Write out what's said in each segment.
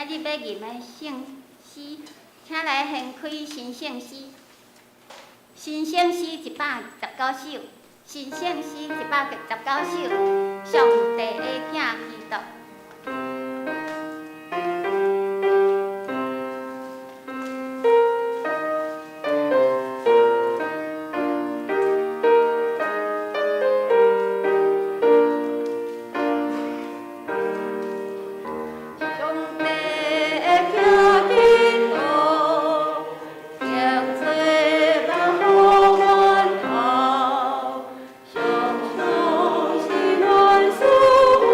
今仔日欲吟的聖詩，請來掀開神聖詩。神聖詩119首，神聖詩119首，上帝的囝基督。上帝的囝基督，用做萬福源頭，常常是阮賜福，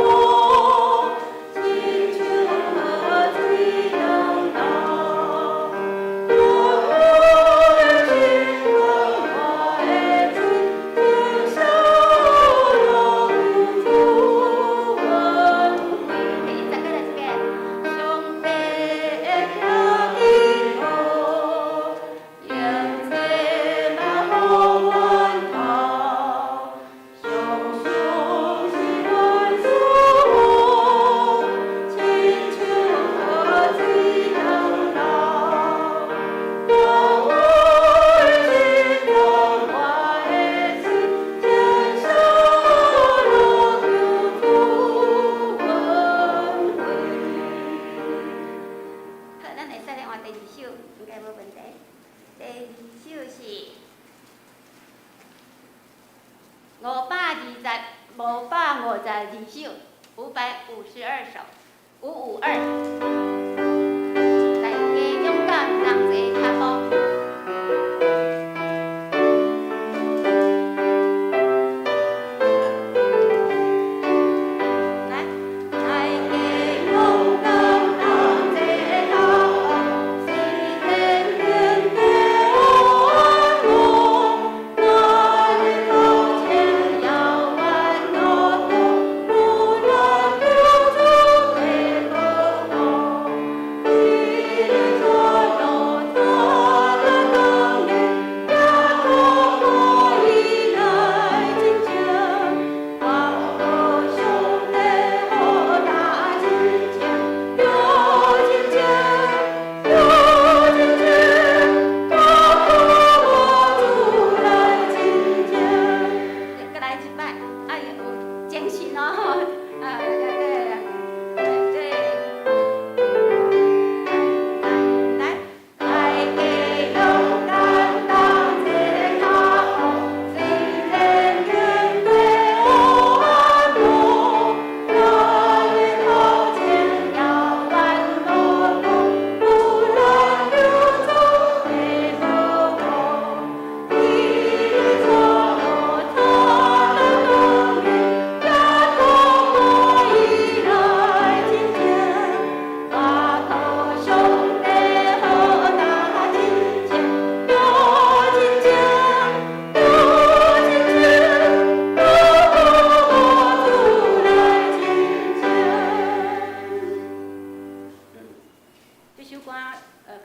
親像河水當流。阮的心肝我的嘴，真笑容主恩惠。第一節，閣來一遍。上帝的囝基督，用做萬福源頭，常常是阮賜福，親像河水當流。阮的心肝我的嘴，真笑容主恩惠。好，咱會使來換第二首，應該無問題。第二首是522，552首，552首，552。大家勇敢，同齊跤步。來，大家勇敢，同齊跤步，隨天經過彎路，咱的頭前遙遠路途，有咱救主的保護。一路路走得當面，耶和華以來真正，靠上帝好大親情，有親情，有親情，靠我主來親情。閣來一擺，愛有精神哦，啊，對對對。來，大家勇敢同齊跤步，隨天經過彎路，咱的頭前遙遠路途，有咱救主的保護。一路路走得當面，耶和華以來親情，靠上帝好大親情，有親情，有親情，靠我主來親情。這首歌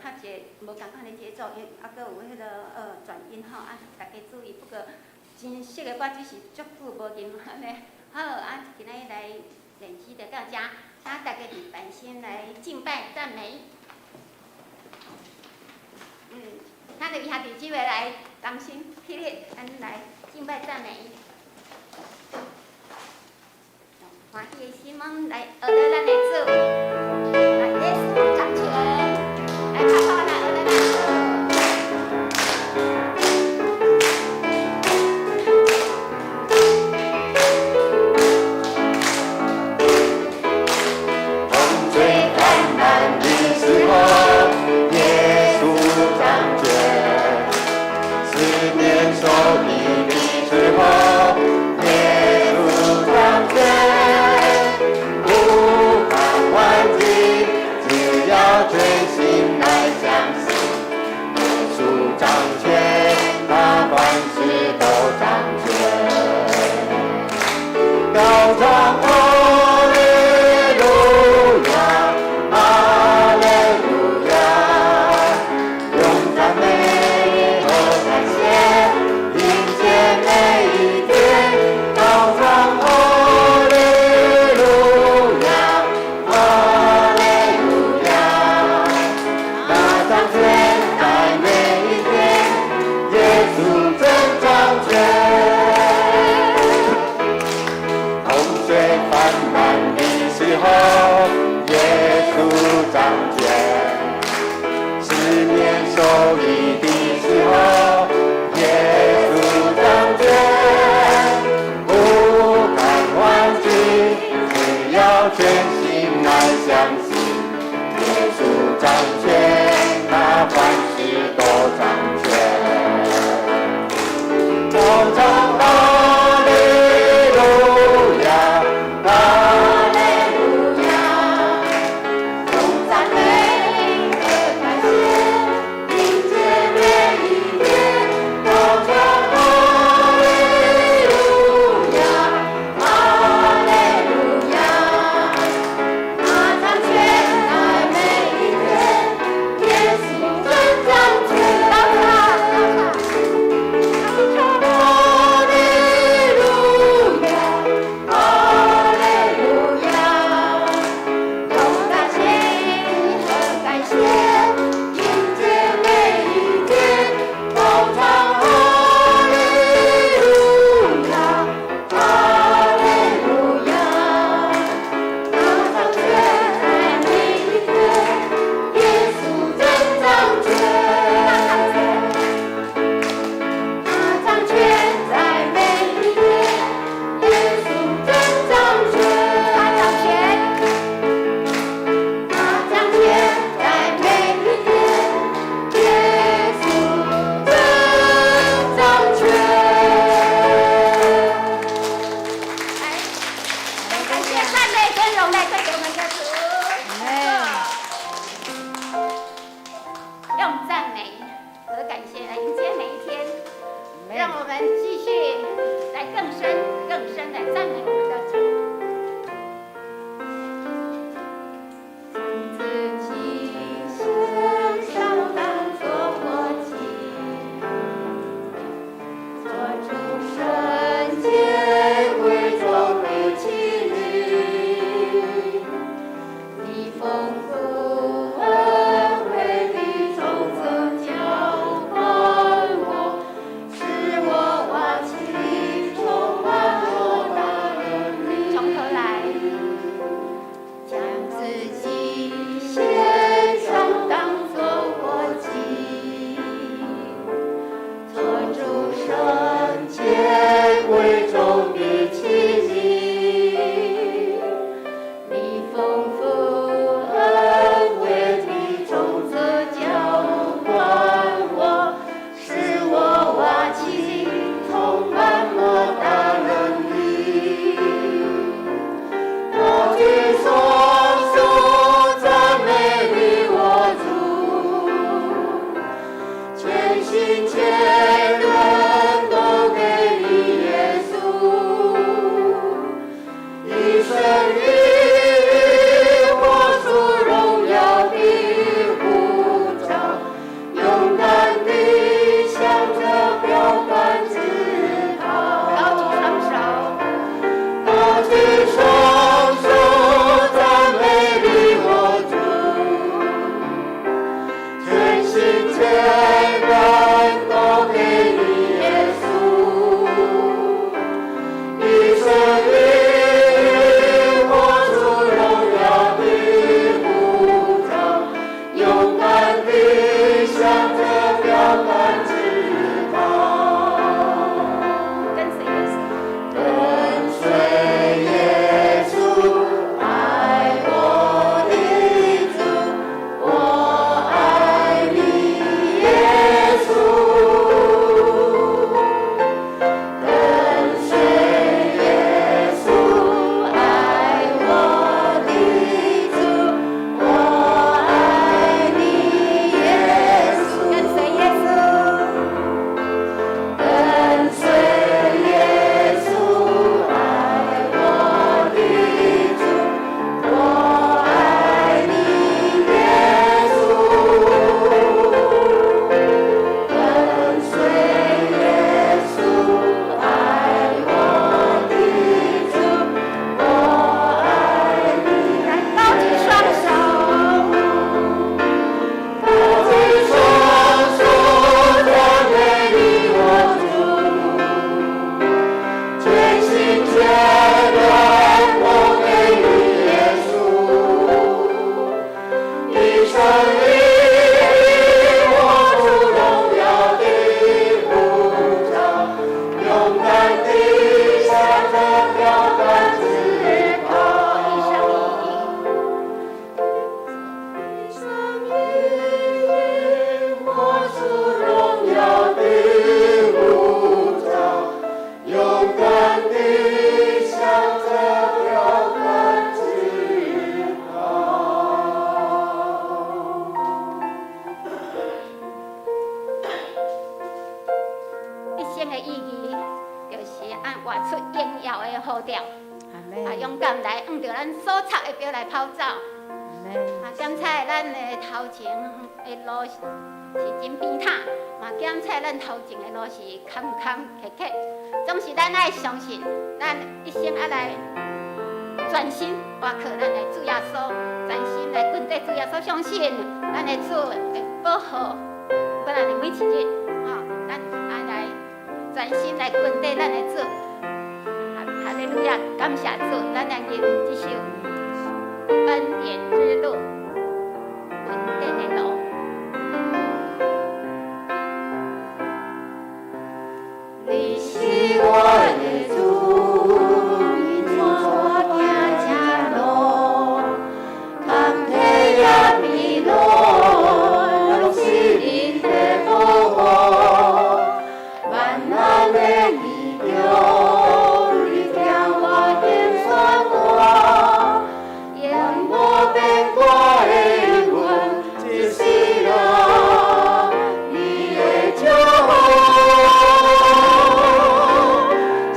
較濟無仝款的節奏，伊猶閣有彼个轉音吼，啊，大家注意。不過真熟的歌只是足久無吟按呢。好，啊，今仔日來練習就到遮，請大家佇板先來敬拜讚美。請著兄弟姊妹來同心起立，咱來敬拜讚美。用歡喜的心門來學著咱的主，來耶穌掌權，來拍拍來學著咱主。當最艱難的時候，耶穌掌權；四面受敵的時候，耶穌掌權。不管環境來呼召，啊，勇敢來向著咱所插的標來跑走。啊，檢測咱的頭前的路是真平坦，嘛檢測咱頭前的路是坎坎坷坷。總是咱愛相信，咱一生愛來專心倚靠咱的主耶穌，專心來跟綴主耶穌，相信咱的主會保護咱的每一日，吼，咱愛來專心來跟綴咱的主。哈利路亞，感謝主，咱來吟這首《恩典之路》，恩典的路。你是我的主，你帶我行這路，坎坷也迷路，攏是恁的保護，萬難的逆境，你聽我心酸話，永無變改的阮一世人，你的祝福。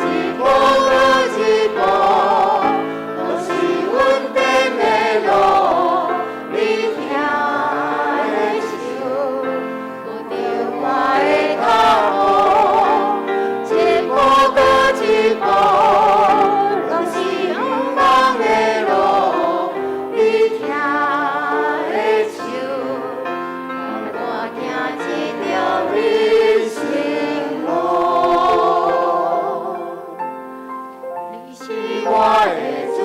一步閣一步，攏是恩典的路。你疼的手，扶著我的腳步，一步閣一步，攏是向望的路。你疼的手，帶我行這條人生路。你是我的主，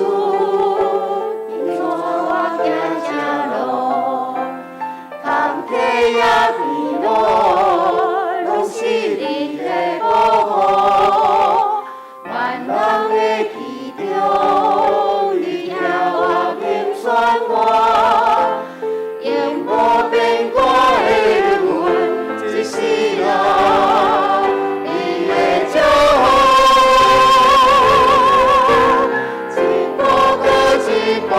你帶我行這路，坎坷也迷路，攏是恁的保護。萬難的其中，你聽我心酸話，永無變改的阮一世人，你的祝福。一步閣一步，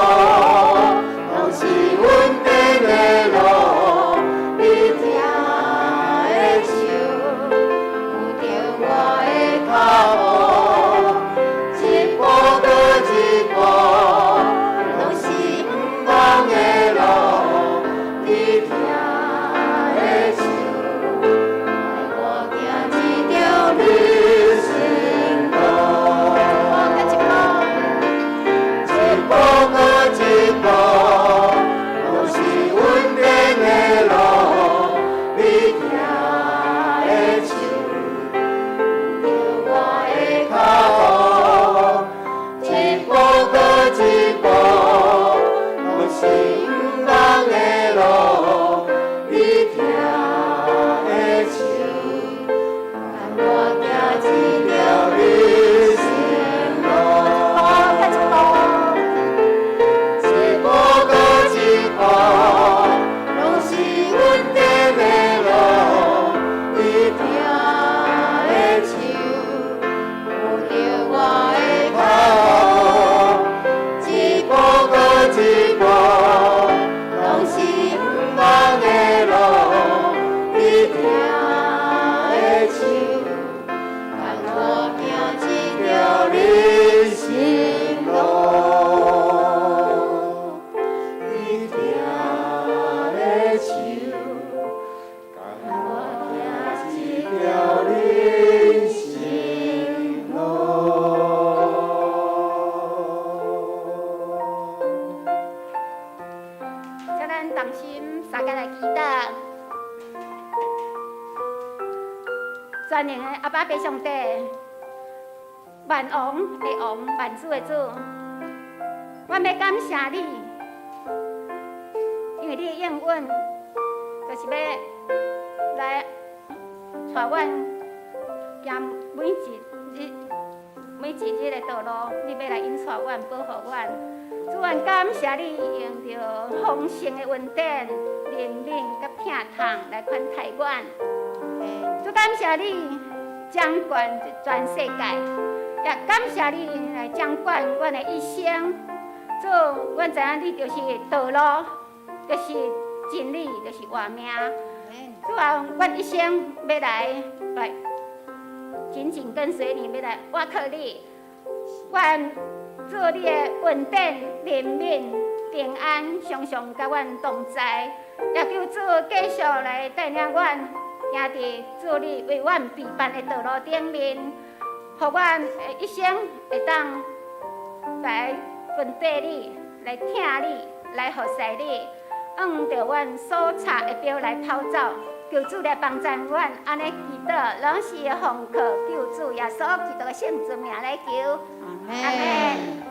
攏是恩典的路。你疼的手，扶著我的腳步，一步閣一步，攏是向望的路。你疼的手，帶我行這條人生路。閣一步，一步閣一步，攏是恩典的路。你疼的手，扶著我的腳步，一步閣一步，攏是向望的路。你疼的手，帶我行這條人生路。閣一步，一步閣一步，攏是恩典的路。你疼的手，扶著我的腳步，一步閣一步，攏是向望的路。你疼的手，帶我行這條人生路。你疼的手，帶我行這條人生路。請咱同心相共來祈禱。全能的阿爸父上帝，萬王的王，萬主的主，阮欲感謝你，因為你的應允就是欲來帶阮行每一日、每一日的道路，你欲來引帶阮、保護阮。主，阮感謝你用著豐盛的恩典、憐憫佮疼痛來款待阮。主，感謝你掌管全世界，也感謝你來掌管阮的一生。主，阮知影你就是道路，就是真理，就是活命。主啊，阮一生欲來緊緊跟隨你，欲來倚靠你。願主你的恩典、憐憫、平安，常常佮阮同在。也求主繼續來帶領阮，行佇主你為阮備辦的道路頂面，予阮一生會當來跟綴你，來聽你，來服侍你，按著阮所插的標來跑走。求主來幫助阮，按呢祈禱，攏是奉靠救主耶穌基督的聖尊名來求。阿們。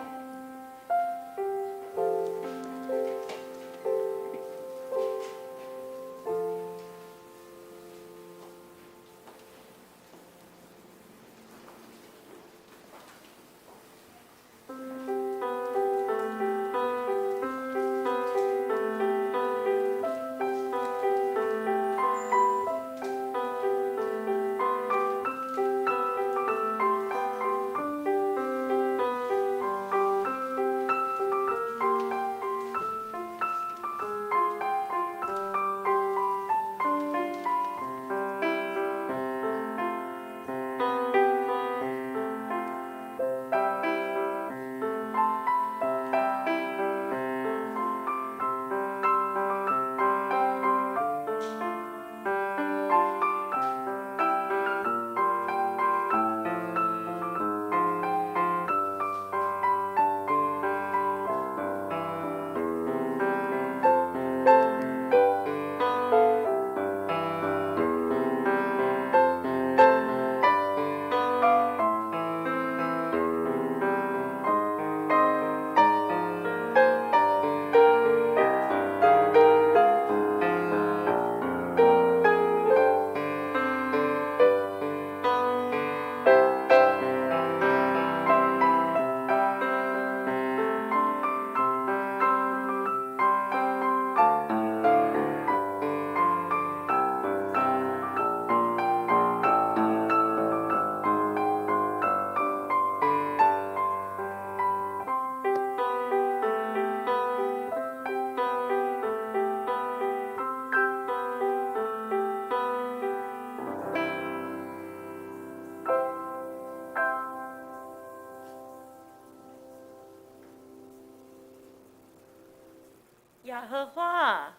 耶和華啊，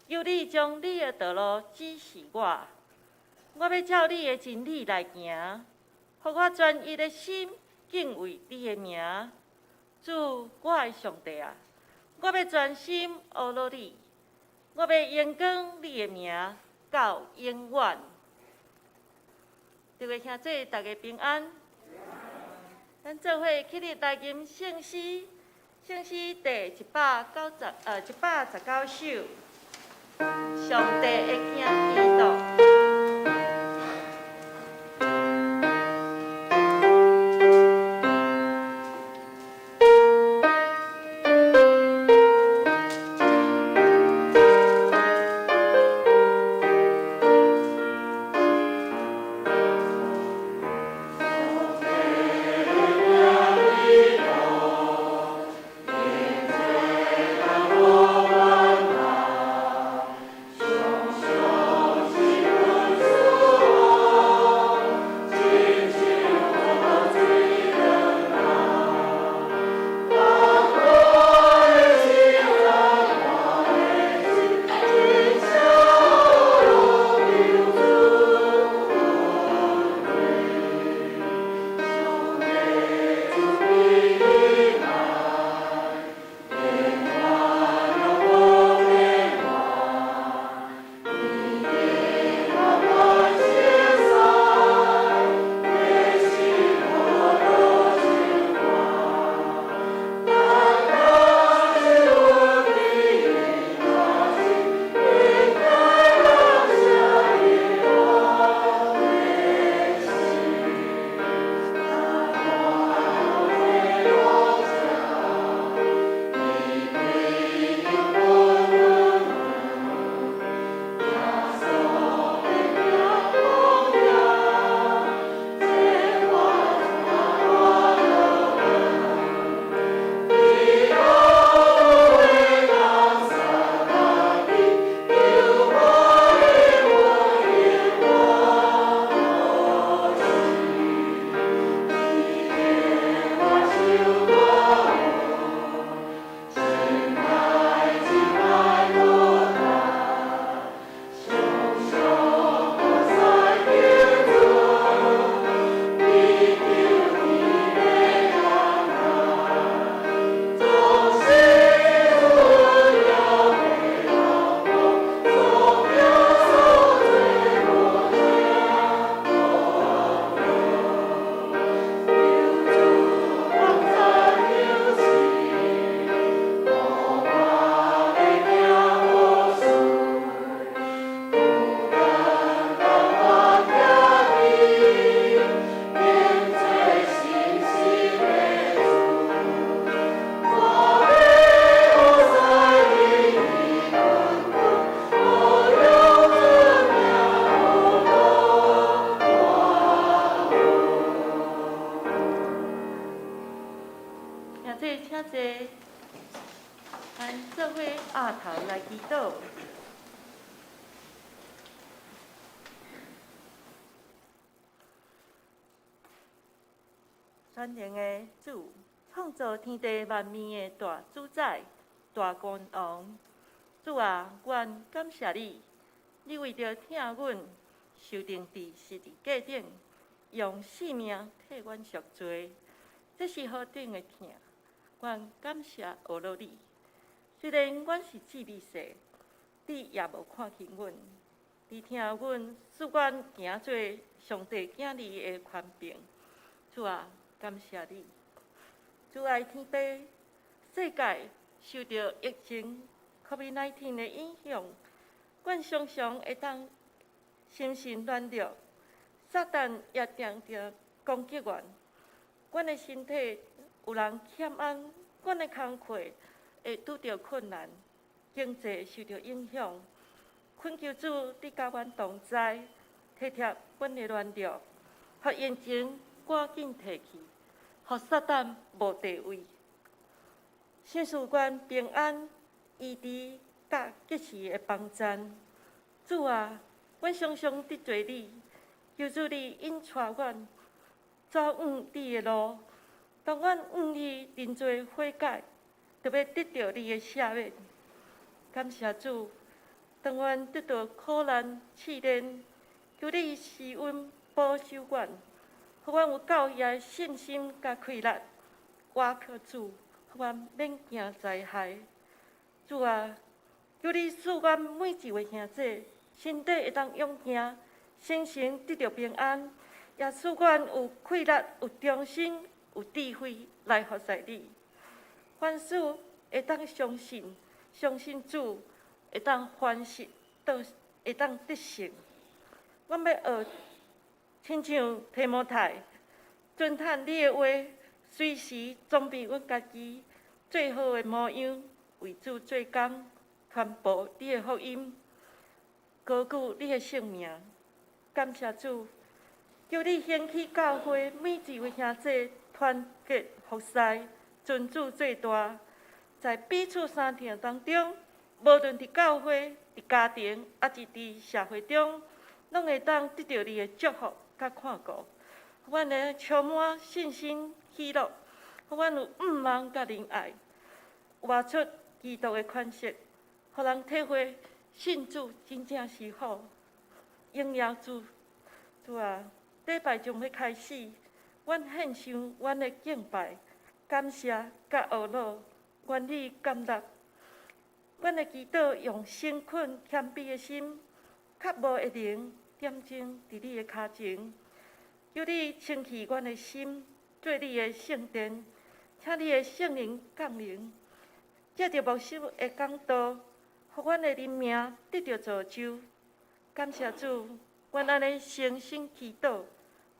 求你將你的道路指示我，我欲照你的真理來行，予我專一的心敬畏你的名。主，我的上帝啊，我欲專心呵咾你，我欲榮光你的名到永遠。各位兄弟，大家平安。咱做伙起立來吟聖詩。聖詩第190，119首，上帝的囝基督。上全能的主，創造天地萬物的大主宰、大君王，主啊，阮感謝你，你為著疼阮，受釘佇十字架頂，用性命替阮贖罪，這是何等的疼！阮感謝阿羅你。雖然阮是這麼細，你也無看輕阮，你疼阮，賜阮行做上帝囝兒的權柄。主啊，感謝你！主愛天父，世界受著疫情 COVID-19 的影響，阮常常會當心神軟弱，撒旦也定定攻擊阮。阮的身體有人欠安，阮的工課會拄著困難，經濟受著影響。懇求主，你佮阮同在，體貼阮的軟弱，予疫情趕緊退去，予撒旦無地位。賞賜阮平安、醫治佮及時的幫贊。主啊，阮常常得罪你，求主你引帶阮走往你的路。當阮向你認罪悔改，就欲得著你的赦免。感謝主，當阮得到苦難試煉，求你施恩保守阮，予阮有夠額的信心佮氣力，倚靠主，予阮免驚災害。主啊，求你賜阮每一位兄弟身體會當勇健，心神得著平安，也賜阮有氣力、有忠心、有智慧來服侍你。凡事會當相信，相信主會當凡事都會當得勝。阮欲學親像提摩太，遵行你的話，隨時裝備阮家己最好的模樣，為主做工，傳播你的福音，高舉你的聖名。感謝主，求你興起教會每一位兄弟團結服侍，尊主做大，在彼此相疼當中，無論佇教會、佇家庭，抑是佇社會中，攏會當得著你的祝福佮看顧。予阮會充滿信心、喜樂，予阮有向望佮仁愛，活出基督的款式，予人體會信主真正是好。榮耀主，主啊！禮拜將欲開始，阮獻上阮的敬拜、感謝佮阿樂，願你接納。阮的祈禱用誠懇謙卑的心，渴慕的靈點鐘佇你的跤前，求你清去阮的心，做你的聖殿，請你的聖靈降臨，藉著牧師的講道，予阮的靈命得著造就。感謝主，阮按呢誠心祈禱，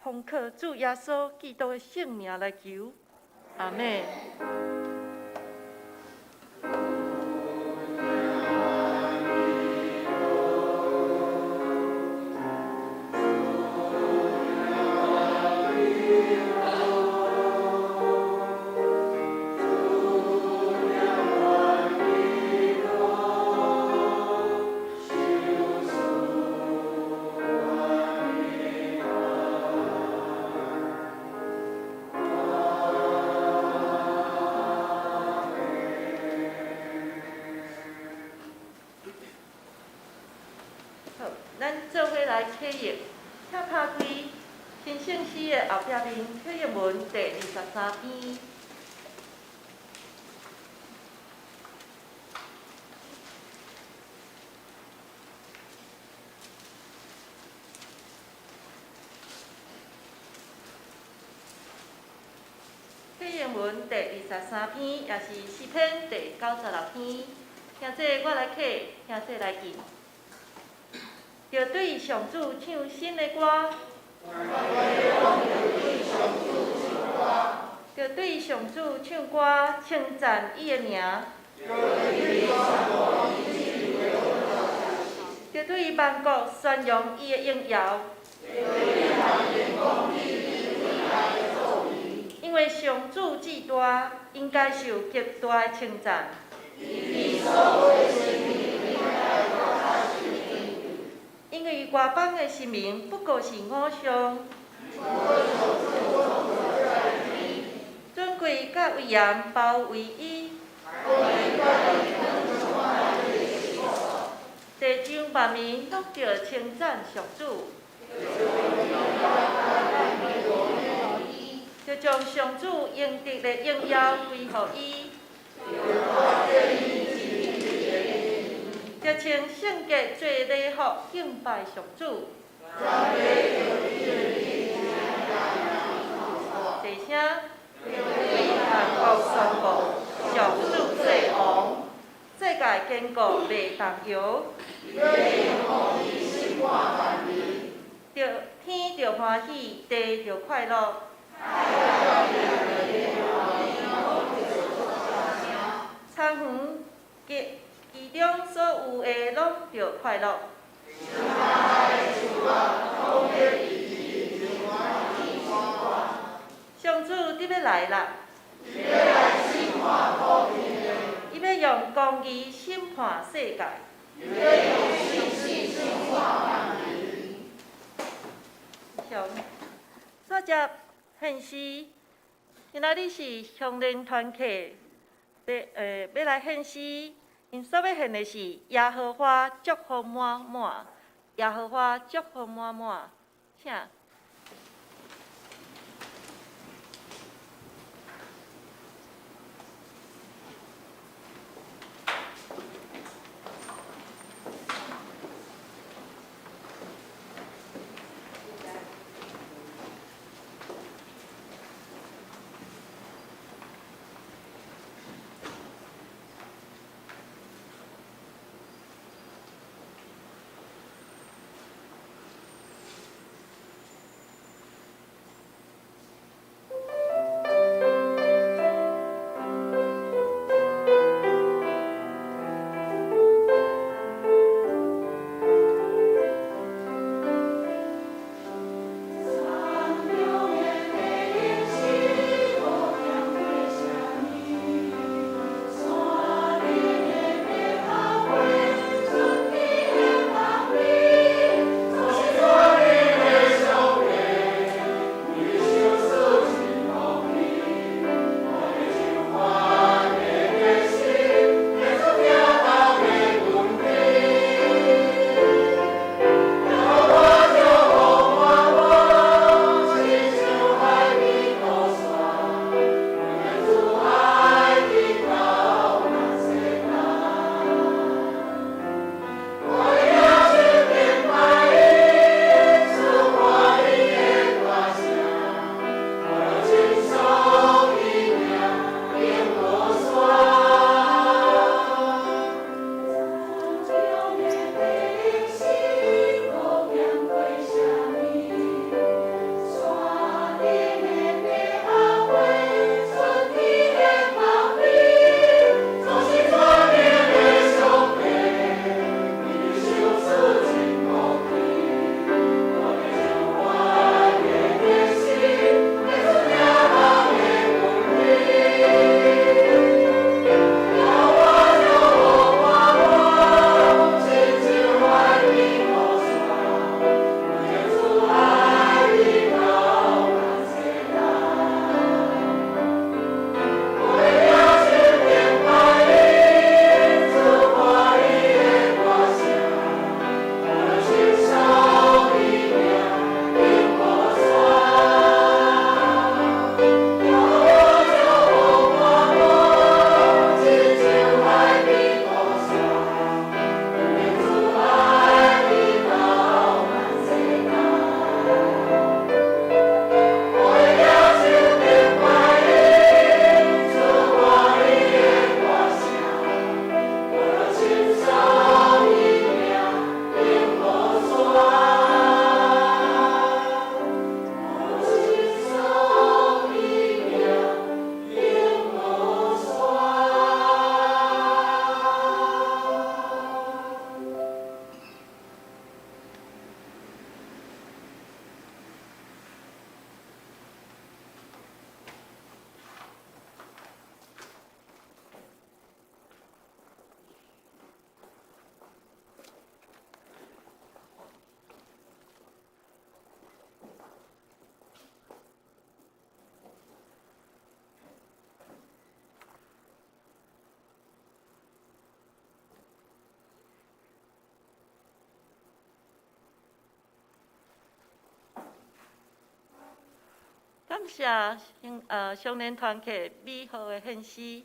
奉靠主耶穌基督的聖名來求，阿們。好，咱做伙來啟譯，請拍開新聖詩的後壁面，啟譯文第23篇。啟譯文第23篇，也是詩篇第96篇。兄弟，我來啟，兄弟來吟。著對上主唱新的歌，著對上主唱歌，稱讚伊的名。著對萬國宣揚伊的榮耀。因為上主至大，應該受極大的稱讚。因為外邦的神明不過是偶像。佮威嚴包圍伊。地上萬民攏著稱讚上主。著將上主應得的榮耀歸予伊。著穿聖潔做禮服敬拜上主。齊聲對萬國宣布，上主做王，世界堅固袂動搖。著天著歡喜，地著快樂。田園及其中所有的攏著快樂。上主佇欲來啦！伊欲用公義審判世界。上，煞接獻詩，今仔日是鄉聯團契，欲來獻詩，𪜶所欲獻的是耶和華祝福滿滿，耶和華祝福滿滿，請。謝少年團契美好的獻詩，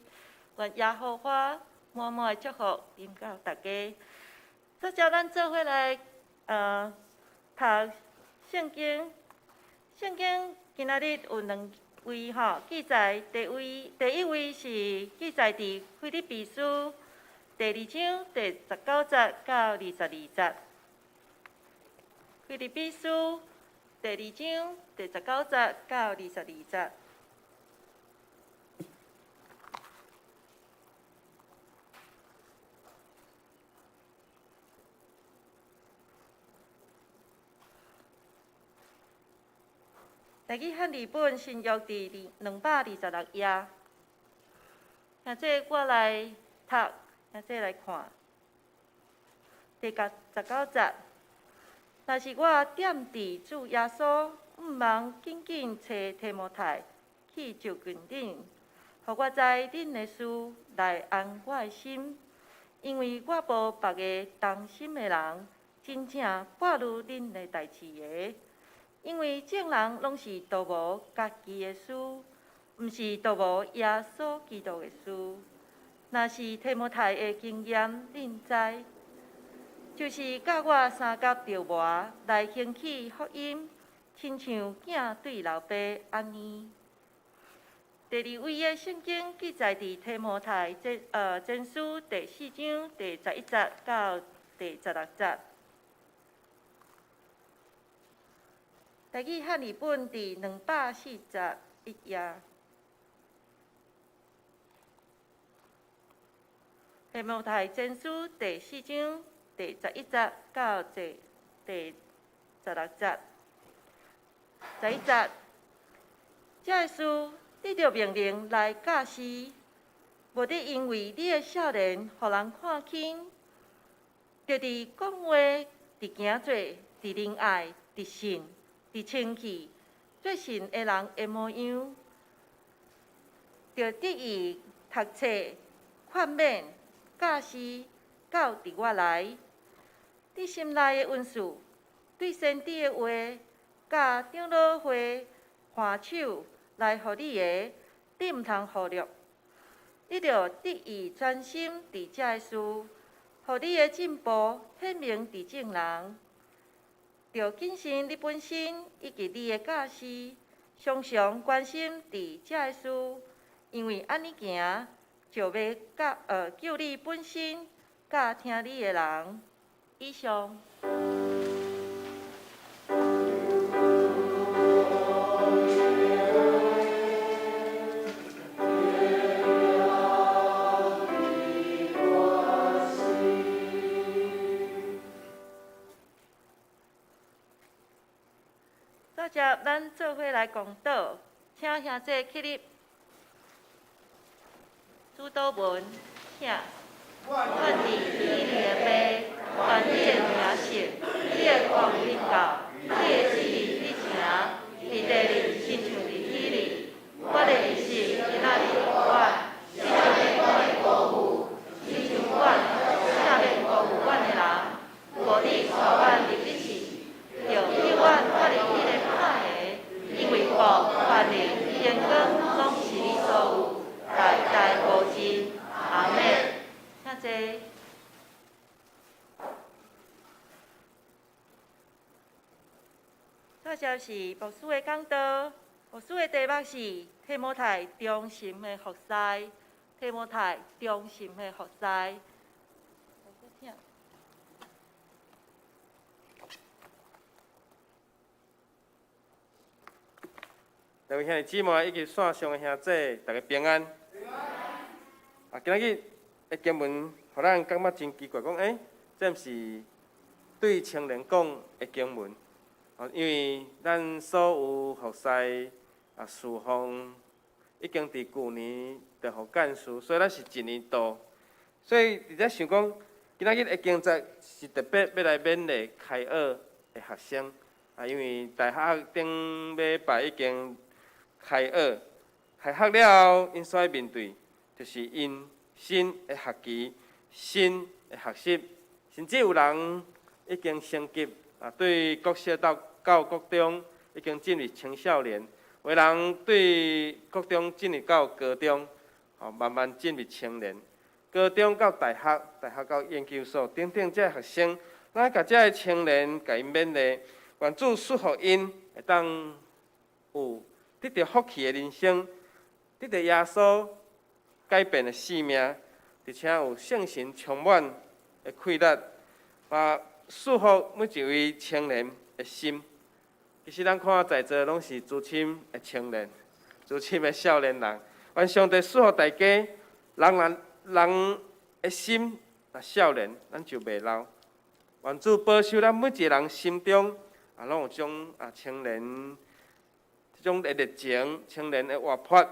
願耶和華滿滿的祝福臨到大家。煞接咱做伙來讀聖經，聖經今仔日有兩位吼記載，第一位是記載佇腓立比書第二章第十九節到22節。腓立比書第二章第十九節到22節。台語漢字本新約佇226頁。兄弟，我來讀，兄弟來看。第十九節，若是我踮佇主耶穌，向望緊緊揣提摩太去就近恁，予我知恁的事來安我的心，因為我無別个同心的人，真正掛慮恁的代誌的。因為眾人攏是圖謀家己的事，毋是圖謀耶穌基督的事。若是提摩太的經驗，恁知，就是佮我相佮著磨來興起福音，親像囝對老爸按呢。第二位的聖經記載佇提摩太前書第四章第十一節到第十六節。台語漢字本佇241頁。提摩太前書第四章第十一節到第十六節。十一節，這个事你著命令來教示，無得因為你的少年，予人看輕，著佇講話、佇行做、佇仁愛、佇信、佇清氣，做神的人的模樣，著得以讀冊、勸勉、教示，到佇我來。你心內的恩賜，對先知的話，佮長老會還手來予你的，你毋通忽略。你著得以專心佇這个事，予你的進步顯明佇眾人。著謹慎你本身以及你的教示，常常關心佇這个事，因為按呢行，就欲救你本身，佮聽你的人。以上。煞接咱做伙來共禱，請兄弟起立。主禱文，請。願佇天的父，願你的名聖，你的國臨到，你的旨意得成，佇地裡親像佇天裡。阮的飲食今仔日予阮，赦免阮的辜負，親像阮赦免辜負阮的人，無得帶阮入去試，著救阮脫離彼个歹的，因為國、權能、榮光攏是你所有，代代無盡。阿們。請坐。煞接是牧師的講道，牧師的題目是提摩太忠心的服侍，提摩太忠心的服侍。請。各位兄弟姊妹以及線上的兄弟，大家平安。啊，今仔日的經文，予咱感覺真奇怪，講這毋是對青年講的經文。因為咱所有服侍啊事奉已經佇舊年就予幹事，所以咱是一年度。所以佇遮想講，今仔日的經節是特別欲來勉勵開學的學生。啊，因為大學頂禮拜已經開學，開學了後，𪜶所愛面對就是𪜶新的學期、新的學習，甚至有人已經升級啊，對國小到國中已經進入青少年，有人對國中進入到高中，吼，慢慢進入青年，高中到大學，大學到研究所等等，這學生，咱共這个青年共𪜶勉勵，願主賜予𪜶會當有得著福氣的人生，得著耶穌改變的生命，而且有聖神充滿的氣力，嘛賜福每一位青年的心。其實咱看在座攏是資深的青年、資深的少年人，願上帝賜予大家，人人人的心若少年，咱就袂老。願主保守咱每一个人心中，啊，攏有種啊青年這種的熱情、青年的活潑。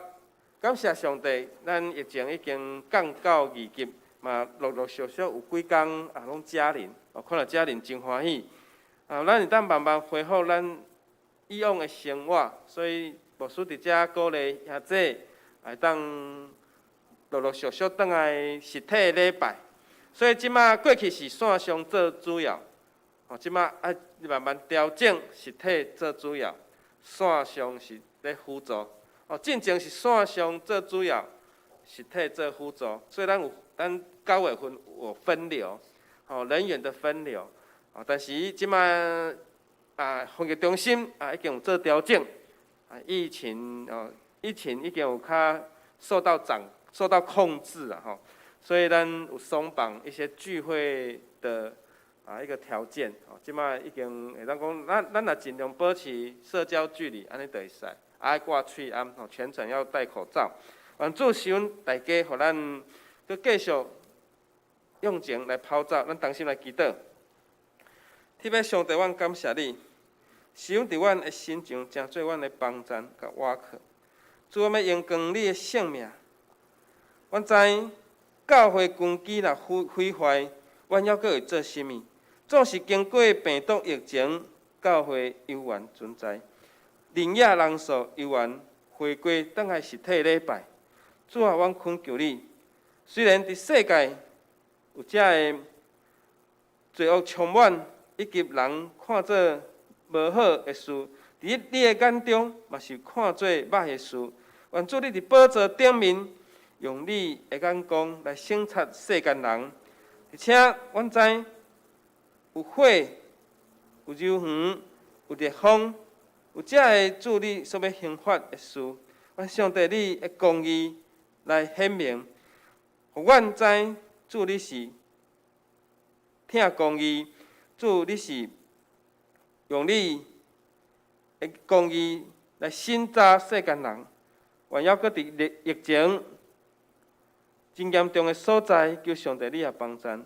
感謝上帝，咱疫情已經降到二級，嘛陸陸續續有幾工啊攏解禁，哦，看著解禁真歡喜。啊，咱會當慢慢恢復咱以往的生活，所以牧師佇遮鼓勵兄弟會當陸陸續續轉來實體禮拜。所以這馬過去是線上做主要，哦，這馬愛慢慢調整實體做主要，線上是咧輔助。哦，進前是線上做主要，實體做輔助，所以咱有咱9月份有分流，哦，人員的分流，哦，但是這馬啊，防疫中心啊已經有做調整，啊，疫情哦，疫情已經有較受到控制啊，吼，所以咱有鬆綁一些聚會的啊一個條件，哦，這馬已經會當講，咱若盡量保持社交距離，按呢就會使。愛掛喙罨，吼，全程要戴口罩。願主賜阮大家，予咱閣繼續用情來跑走，咱同心來祈禱。天父上帝，阮感謝你，賜阮佇阮的身上，成做阮的幫贊佮倚靠。主，阮欲榮光你的聖名。阮知教會根基若毀壞，阮猶閣會做啥物？縱使經過病毒疫情，教會猶原存在，認養人數猶原回歸轉來實體禮拜。主啊，阮懇求你，雖然佇世界有遮个罪惡充滿，以及人看做無好的事，佇你的眼中嘛是看做歹的事。願主你佇寶座頂面，用你的眼光來省察世間人，而且阮知有火、有柔雲、有烈風，有遮个主你所欲刑罰的事。願上帝你的公義來顯明，予阮知主你是疼公義，主你是用你的公義來審查世間人。願猶閣佇疫情真嚴重的所在，求上帝你也幫贊。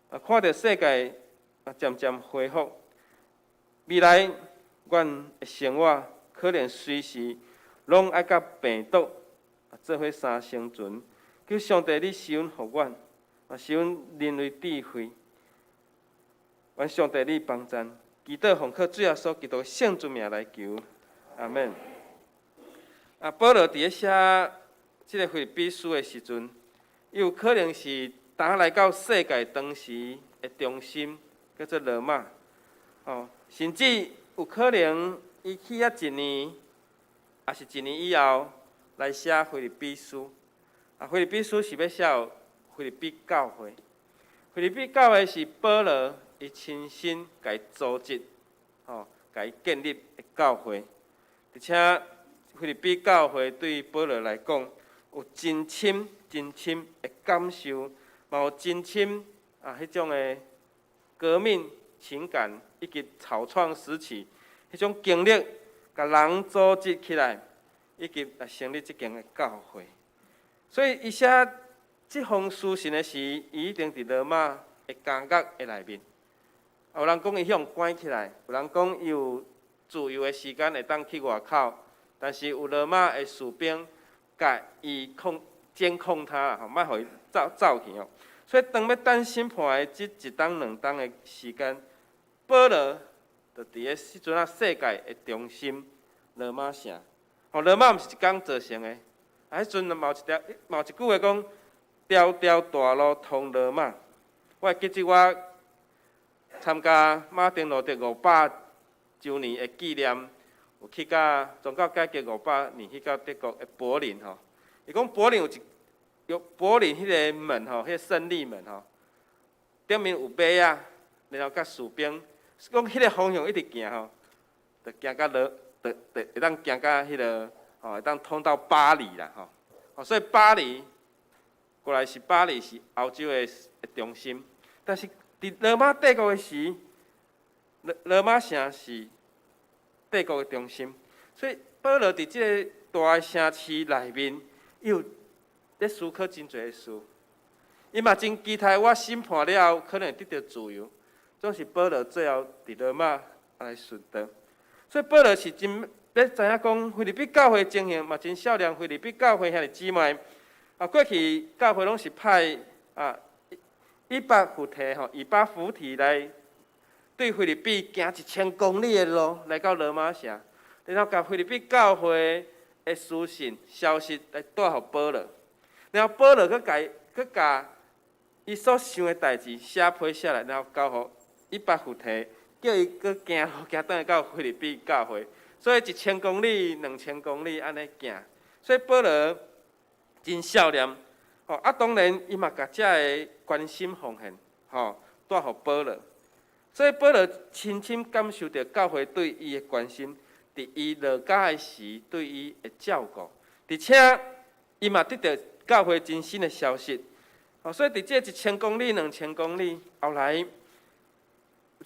啊，看著世界啊漸漸恢復，未來阮的生活可能隨時攏愛佮病毒啊做伙相生存。求上帝你賜恩予阮，啊賜阮人類智慧。願上帝你幫贊，祈禱奉靠主耶穌基督聖尊名來求，阿門。啊，保羅佇咧寫這个腓立比書的時陣，伊有可能是當來到世界當時的中心，叫做羅馬，哦，甚至有可能伊去遐一年，抑是一年以後來寫腓立比書。啊，腓立比書是欲寫腓立比教會，腓立比教會是保羅伊親身共伊組織，吼，共伊建立的教會，而且腓立比教會對保羅來講，有真深、真深的感受，嘛有真深啊，彼種的革命情感，以及草創時期彼種經歷，共人組織起來，以及來成立這間的教會。所以，伊寫這封書信的時，伊一定佇羅馬的監獄的內面。有人講伊予人關起來，有人講伊有自由的時間會當去外口，但是有羅馬的士兵共伊控監控他，吼，莫予伊走走去哦。所以當欲等審判的這一冬兩冬的時間，保羅就佇咧彼陣仔世界的中心羅馬城。吼，羅馬毋是一工造成的，啊，彼陣嘛有一條，嘛有一句話講：條條大路通羅馬。我會記得我參加馬丁路德500週年的紀念，有去到宗教改革500年去到德國的柏林吼，伊講柏林有一有柏林彼个門吼，彼個勝利門吼，頂面有馬仔，然後佮士兵，講彼个方向一直行吼，就行到羅，就就會當行到彼个吼，會當通到巴黎啦吼。所以巴黎過來是巴黎是歐洲的中心，但是佇羅馬帝國的時，羅羅馬城是帝國的中心，所以保羅佇這个大的城市內面，伊有咧思考真濟的事。伊嘛真期待我審判了後，可能會得著自由。總是保羅最後佇羅馬來殉道，所以保羅是真欲知影講腓立比教會情形，嘛真少年腓立比教會兄弟姊妹。啊，過去教會攏是派啊以巴弗提吼，以巴弗提來對腓立比行1000公里的路來到羅馬城，然後共腓立比教會的書信消息來帶予保羅，然後保羅閣共閣共伊所想的代誌寫批寫來，然後交予以巴弗提，叫伊閣行路行轉來到腓立比教會，所以1000公里、2000公里按呢行，所以保羅真少年，吼啊！當然伊嘛共遮个關心奉獻，吼帶予保羅，所以保羅深深感受著教會對伊的關心，佇伊落監的時對伊的照顧，而且伊嘛得著教會真新的消息，吼，所以佇這1000公里、2000公里，後來有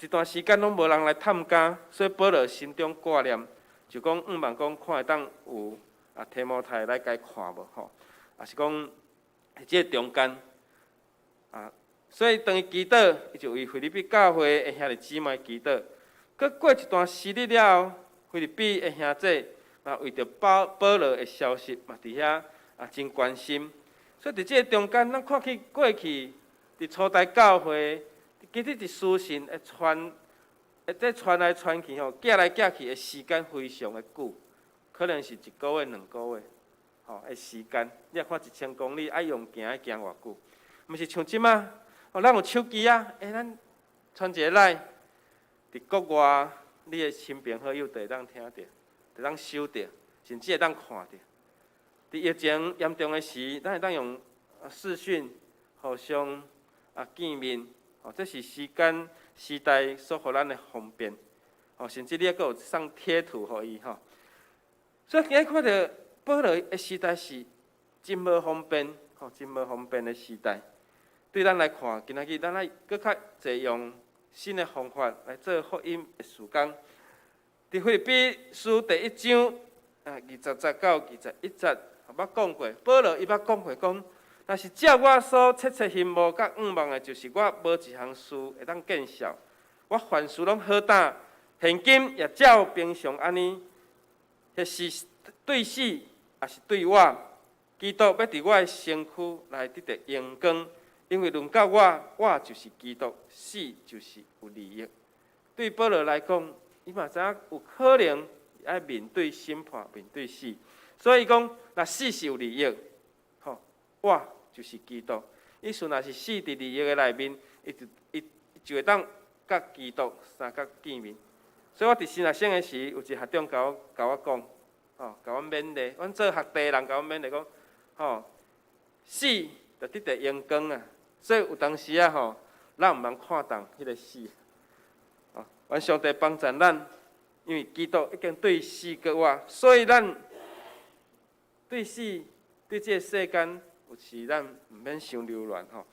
一段時間攏無人來探監，所以保羅心中掛念，就講向望講看會當有啊提摩太來共伊看無吼。也是講，這个中間啊，所以當伊祈禱，伊就為腓立比教會的兄弟姊妹祈禱。閣過一段時日了後，腓立比的兄弟嘛為著保保羅的消息嘛佇遐啊真關心。所以佇這个中間，咱看起過去佇初代教會，其實佇書信會傳，會這傳來傳去吼，寄來寄去的時間非常的久，可能是一個月、2個月。吼，的時間，你若看1000公里愛用行愛行偌久？毋是像這馬，哦，咱有手機啊，欸，咱傳一个 LINE，佇國外，你的親朋好友就會當聽著，就會當收著，甚至會當看著。佇疫情嚴重的時，咱會當用視訊互相啊見面，哦，這是時間時代所予咱的方便。哦，甚至你猶閣有送貼圖予伊吼。所以今日看著保羅的時代是真無方便，吼，真無方便的時代。對咱來看，今仔日咱愛閣較濟用新的方法來做福音的事工。佇腓立比書第一章啊20節到21節，捌講過，保羅伊捌講過講，若是照我所切切希望佮向望的，就是我無一項事會當見笑，我凡事攏好擔，現今也照平常按呢，彼是對死，抑是對活，基督欲佇我的身軀來得著榮光，因為論到我，活就是基督，死就是有利益。對保羅來講，伊嘛知影有可能愛面對審判，面對死，所以講，若死是有利益，吼，活就是基督。意思若是死佇利益的內面，伊就伊就會當佮基督相佮見面。所以我佇新學生的時，有一個學長共我共我講，吼，共阮勉勵，阮做學弟的人共阮勉勵講，吼，死就得著榮光啊！所以有當時啊，吼，咱毋通看重彼个死。哦，願上帝幫助咱，因為基督已經對死過活，所以咱對死對這个世間有時咱毋免傷留戀吼。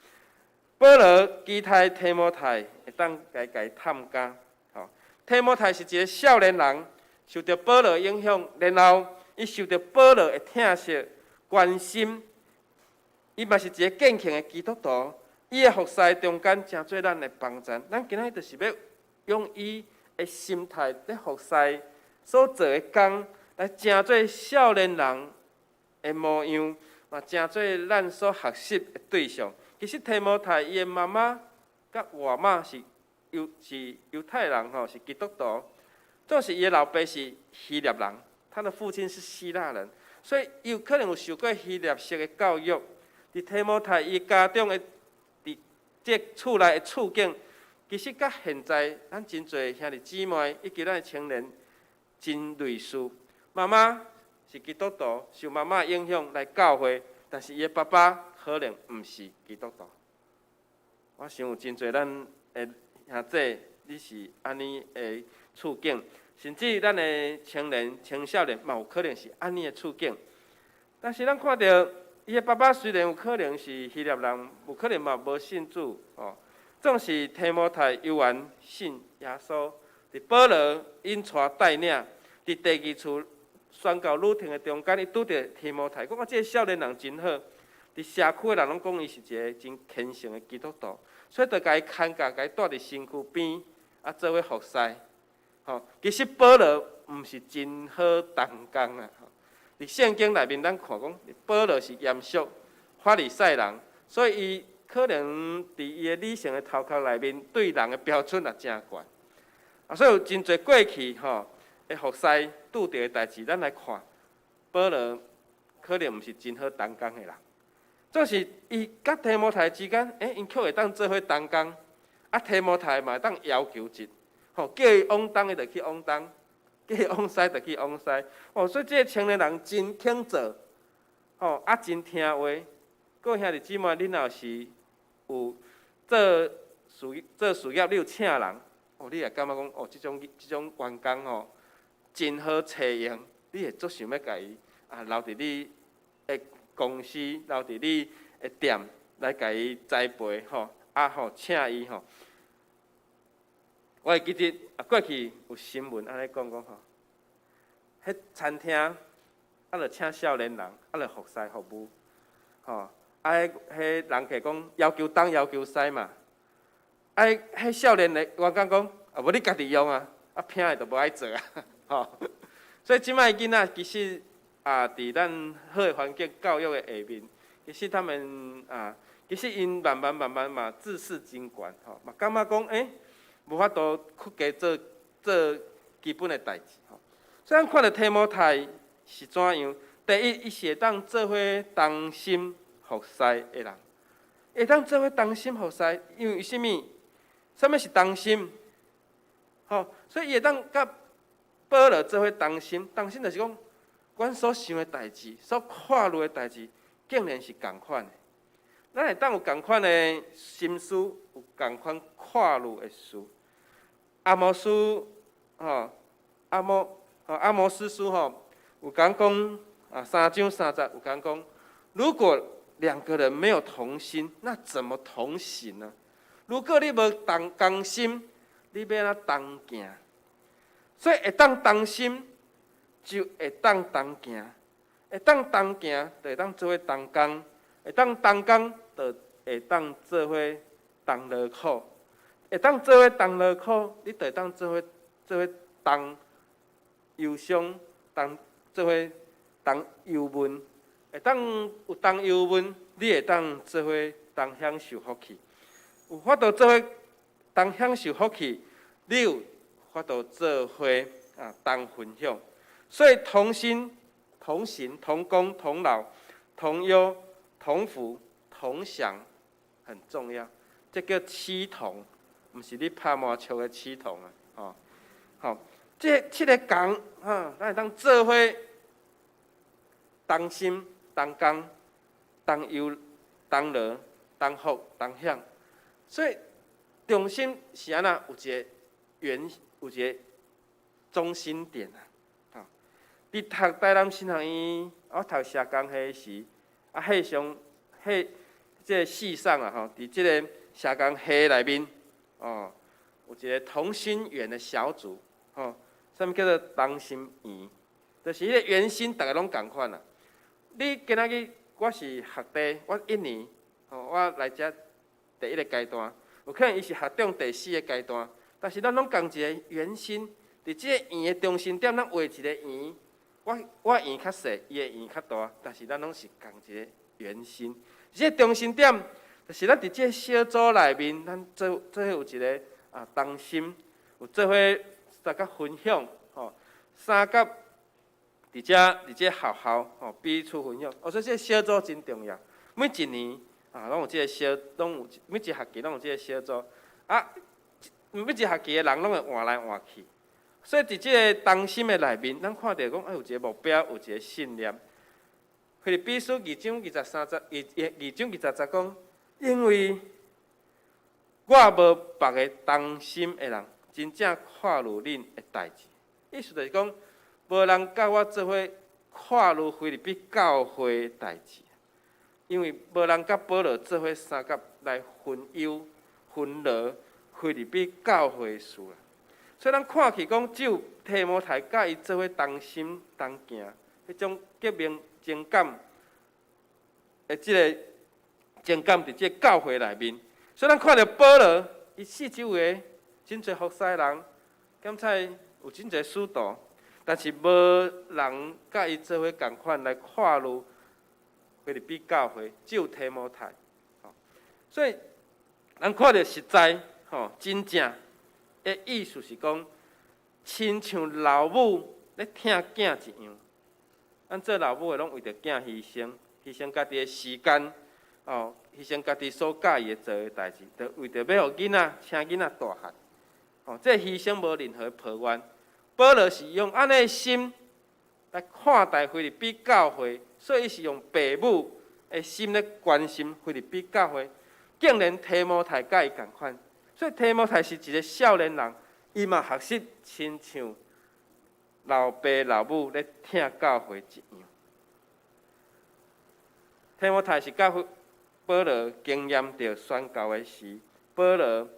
保羅期待提摩太會當來共伊探監，吼。提摩太是一个少年人，受著保羅影響，然後伊受著保羅的疼惜關心，伊嘛是一个堅強的基督徒。伊的服侍中間，成做咱的幫贊。咱今仔日就是欲用伊的心態咧服侍所做的工，來成做少年人的模樣，嘛成做咱所學習的對象。其實提摩太伊的媽媽佮外媽是猶太人吼，是基督徒。總是伊的老爸是希臘人，他的父親是希臘人，所以有可能有受過希臘式的教育。佇提摩太伊家中的佇這厝內的處境，其實佮現在咱真濟兄弟姊妹以及咱的青年真類似。媽媽是基督徒，受媽媽影響來教會，但是伊的爸爸可能毋是基督徒。我想有真濟咱的兄弟，你是按呢的處境，甚至咱的青年、青少年嘛有可能是按呢的處境。但是咱看著伊的爸爸雖然有可能是希臘人，有可能嘛無信主哦。總是提摩太猶原信耶穌，佇保羅引帶帶領，佇第二次宣教旅程的中間，伊拄著提摩太，講啊，這个少年人真好，佇社區的人攏講伊是一个真虔誠的基督徒，所以就共伊牽共，共伊帶佇身軀邊，啊，做伙服侍。吼，其實保羅毋是真好同工啊！佇聖經內面，咱看講，保羅是嚴肅法利賽人，所以伊可能佇伊的理性的頭殼內面，對人的標準也誠懸。啊，所以有真濟過去吼的服侍拄著的代誌，咱來看，保羅可能毋是真好同工的人。總是伊佮提摩太之間，𪜶卻會當做伙同工，啊，提摩太嘛會當要求一，吼，叫伊往東，伊就去往東；叫伊往西，就去往西。哦，所以這个青年人真肯做，吼，啊，真聽話。各位兄弟姊妹，恁若是有做事做事業，你有請人，哦，你會感覺講，哦，這種員工吼，真好揣用，你會足想欲共伊啊留佇你的公司，留佇你的店來共伊栽培吼，啊吼，請伊吼。我會記得啊，過去有新聞按呢講講吼，彼餐廳啊，著請少年人，啊，著服侍服務，吼，啊，彼彼人客講要求東要求西嘛，啊，彼少年的員工講，啊，無你家己用啊，啊，偏的就無愛做啊，吼，所以這擺囡仔其實啊，佇咱好的環境教育的下面，其實他們啊，其實𪜶慢慢慢慢嘛，自視真懸，吼，嘛感覺講，無法度去加做做基本的代誌，吼。所以咱看著提摩太是怎樣？第一，伊是會當做伙同心服侍的人，會當做伙同心服侍，因為啥物？啥物是同心？吼，所以伊會當佮保羅做伙同心，同心就是講，阮所想的代誌，所看慮的代誌，竟然是仝款的。咱會當有仝款的心思，有仝款看慮的事。阿摩司，吼，阿摩，吼，阿摩司書吼，有講講啊，三章三節有講講，如果兩個人沒有同心，那怎麼同行呢？如果你無同同心，你欲按怎同行？所以會當同心，就會當同行；會當同行，就會當做伙同工；會當同工，就會當做伙同勞苦；會當做伙同勞苦，你就會當做伙做伙同憂傷，同做伙同憂悶。會當有同憂悶，你會當做伙同享受福氣。有法度做伙同享受福氣，你有法度做伙啊同分享。所以同心、同行、同工、同勞、同憂、同福、同享很重要。這叫七同，毋是你拍麻將的七同啊！哦，好，這七个仝，哈，咱會當做伙同心、同工、同憂、同勞、同福、同享。所以中心是按怎？有一個圓，有一個中心點啊！吼，佇讀台南神學院，我讀社工系時，啊，系上系這个系上啊，吼，佇這个社工系內面，哦，有一個同心圓的小組，吼，啥物叫做同心圓？就是彼個圓心，逐个攏仝款啊。你今仔日我是學弟，我一年，吼，我來遮第一个階段，有可能伊是學長第四个階段，但是咱攏仝一个圓心，佇這个圓的中心點，咱畫一个圓。我圓較細，伊的圓較大，但是咱攏是仝一个圓心。這个中心點，就是咱佇這个小組內面，咱做做伙有一个啊同心，有做伙大家分享，吼，相佮佇遮佇這學校吼彼此分享。哦，所以這个小組真重要。每一年啊，攏有這个小，攏有每一學期攏有這个小組。啊，每一學期的人攏會換來換去。所以佇這个忠心的內面，咱看著講，愛有一个目標，有一个信念。腓立比書二章二十三節，二章二十節講，因為我無別个同心的人，真正看慮恁的代誌。意思就是講，無人佮我做伙看慮腓立比教會的代誌，因為無人佮保羅做伙相佮來分憂分勞腓立比教會的事啦。所以咱看去講，只有提摩太佮伊做伙同心同行，彼種革命情感的這个情感佇這个教會內面。所以咱看著保羅，伊四周圍真濟服侍人，敢才有真濟使徒，但是無人佮伊做伙仝款來看慮腓立比教會，只有提摩太。所以咱看著實在吼，真正的意思是講，親像老母咧疼囝一樣。咱做老母的攏為著囝犧牲，犧牲家己的時間，哦，犧牲家己所佮意的做的代誌，就為著欲予囡仔，請囡仔大漢。哦，這犧牲無任何抱怨。保羅是用按呢的心來看待腓立比教會，所以伊是用爸母的心咧關心腓立比教會。竟然提摩太佮伊仝款，所以提摩太是一个少年人，伊嘛學習親像老爸老母咧疼教會一樣。提摩太是佮保羅經驗著宣教的時，保羅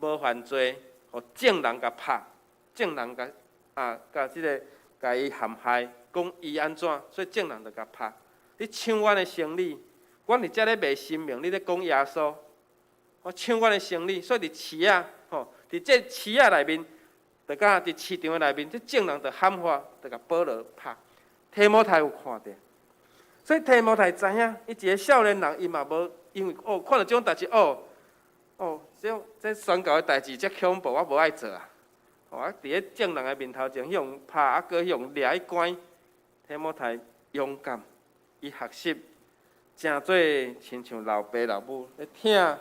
無犯罪，予眾人共拍，眾人共啊，共這个共伊陷害，講伊按怎，所以眾人就共拍。你搶阮的生理，阮佇遮咧賣生命，你咧講耶穌，我搶阮的生理，所以佇市仔吼，佇這市仔內面，就佮佇市場的內面，這眾人就喊話，就共保羅拍。提摩太有看著，所以提摩太知影，伊一个少年人，伊嘛無因為哦，看著這種代誌，哦，哦，這種這宣教的代誌遮恐怖，我無愛做啊！哦，啊，佇咧眾人的面頭前，彼予拍，啊，閣彼予掠去關。提摩太勇敢，伊學習，誠做親像老爸老母咧疼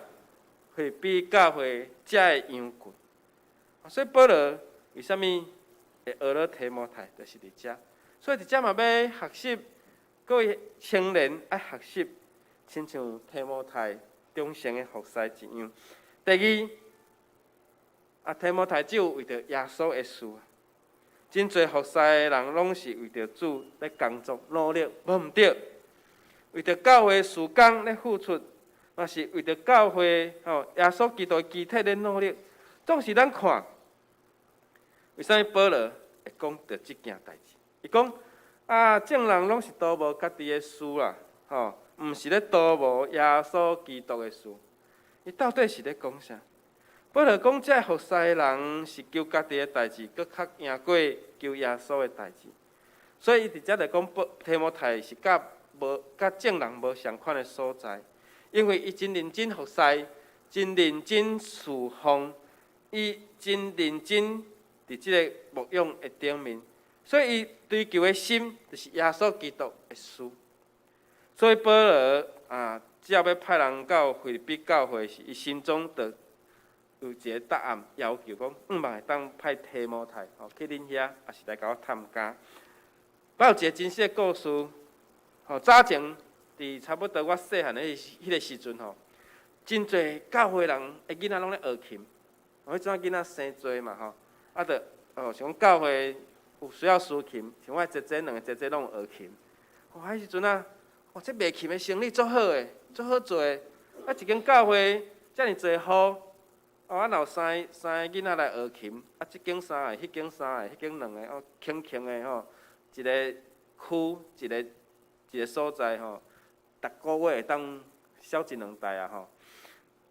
腓立比教會遮的羊群。所以保羅為啥物會學了提摩太，就是佇遮。所以佇遮嘛欲學習，各位青年愛學習，親像提摩太忠誠的服侍一樣。第二，啊，提摩太只有為著耶穌的事，真濟服侍的人攏是為著主咧工作努力，無毋對。為著教會事工咧付出，嘛是為著教會吼耶穌基督的肢體咧努力。總是咱看，為啥物保羅會講著這件代誌？伊講啊，眾人攏是圖謀家己的事啦，吼，毋是咧圖謀耶穌基督的事。伊到底是咧講啥？保羅講，這服侍的人是求家己的代誌，閣較贏過求耶穌的代誌。所以伊佇遮來講，提摩太是佮無佮眾人無相款的所在，因為伊真認真服侍，真認真侍奉，伊真認真佇這个牧養的頂面，所以伊追求的心就是耶穌基督的事。所以保羅啊，只要欲派人到腓立比教會時，伊心中就有一个答案，要求講，向望會當派提摩太吼去恁遐，抑是來共我探監。我有一个真實的故事，吼，早前佇差不多我細漢的彼个時陣吼，真濟教會人的囡仔攏咧學琴，彼陣囡仔生濟嘛吼，啊，就哦，像講教會有需要司琴，像我姐姐兩个姐姐攏有學琴。哦，彼時陣啊，哦，這賣琴的生意足好的，足好做的。啊，一間教會遮爾濟戶，哦，啊，若有三个囡仔來學琴，啊，這間三個，彼間三個，彼間兩个，哦，輕輕的吼，一个區，一个一个所在吼，逐个月會當銷一兩台啊吼。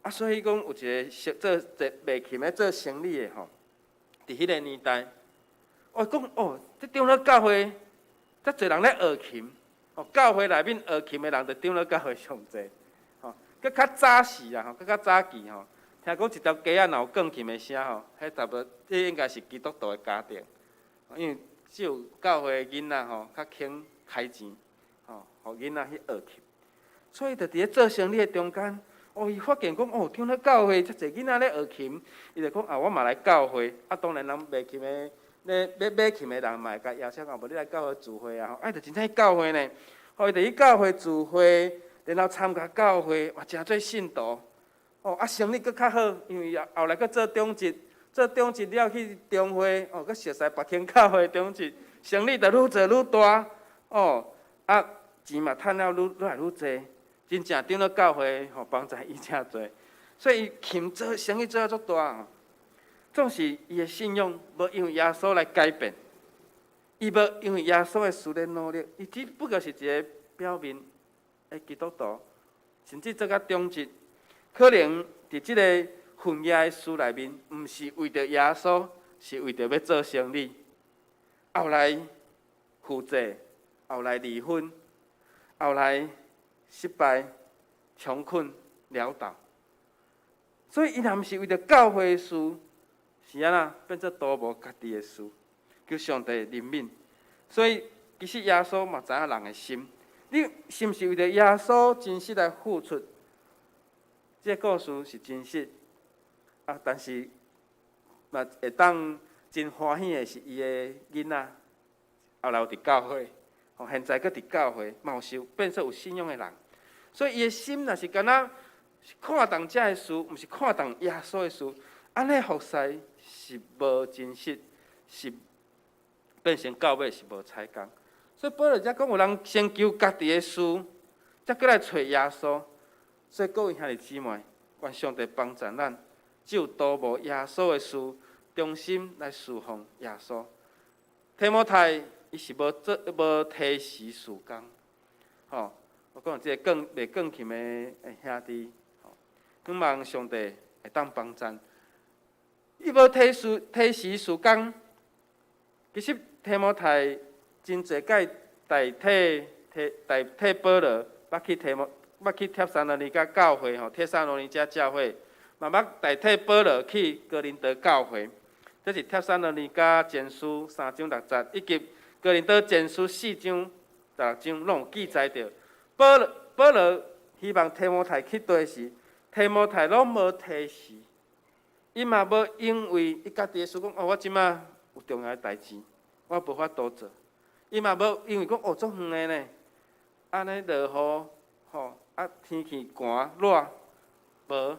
啊，所以講有一個做做賣琴的做生意的吼，佇彼个年代，哦講哦，這長老教會遮濟人咧學琴，哦，教會內面學琴的人，就長老教會上濟，吼，閣較早時啊，吼，閣較早期吼，聽講一條街仔若有鋼琴的聲吼，彼差不多，這應該是基督徒的家庭，因為只有教會的囡仔吼，較肯開錢，吼，予囡仔去學琴，所以就佇咧做生意的中間，哦，伊發現講哦，長老教會遮濟囡仔咧學琴，伊就講啊，我嘛來教會，啊，當然人賣琴的。咧欲買琴的人嘛會共邀請講，無你來教會聚會啊，吼，啊，伊就真正去教會呢，吼，伊就去教會聚會，然後參加教會，哇，誠濟信徒，哦，啊，生意閣較好，因為後來閣做長執，做長執了去中會，哦，閣熟似別間教會長執，生意就愈做愈大，哦，啊，錢嘛趁了愈愈來愈濟，真正長老教會吼幫助伊誠濟，所以伊琴做生意做啊足大。總是伊的信仰無因為耶穌來改變，伊無因為耶穌的事咧努力，伊只不過是一個表面的基督徒，甚至做甲長執，可能佇這个分業的事內面，毋是為著耶穌，是為著欲做生意。後來負債，後來離婚，後來失敗、窮困、潦倒，所以伊若毋是為著教會的事，是按怎變做徒無家己的事，求上帝憐憫。所以其實耶穌嘛知影人的心，你是毋是為著耶穌真實來付出？這個故事是真實啊，但是嘛會當真歡喜的是伊的囡仔後來有佇教會，吼，現在閣佇教會，嘛有是變做有信仰的人。所以伊的心若是敢若是看重這个事，毋是看重耶穌的事，按呢服侍是無真實，是變成到尾是無彩工。所以保羅才講有人先求家己的事，才閣來揣耶穌。所以各位兄弟姊妹，願上帝幫助咱，只有徒無耶穌的事，忠心來侍奉耶穌。提摩太伊是無做無推辭事工，吼。我講這個鋼賣鋼琴的兄弟，吼，希望上帝會當幫贊。伊無推辭推辭事工，其實提摩太真濟擺代替替代替保羅，捌去提摩捌去帖撒羅尼迦教會吼，帖撒羅尼迦教會，嘛捌代替保羅去哥林多教會。這是帖撒羅尼迦前書三章六節，以及哥林多前書四章十六章，攏有記載著。保羅保羅希望提摩太去綴時，提摩太攏無推辭，伊嘛無因為伊家己的事講哦，我這馬有重要的代誌，我無法度做。伊嘛無因為講哦，足遠的呢，按呢落雨，吼啊天氣寒熱，無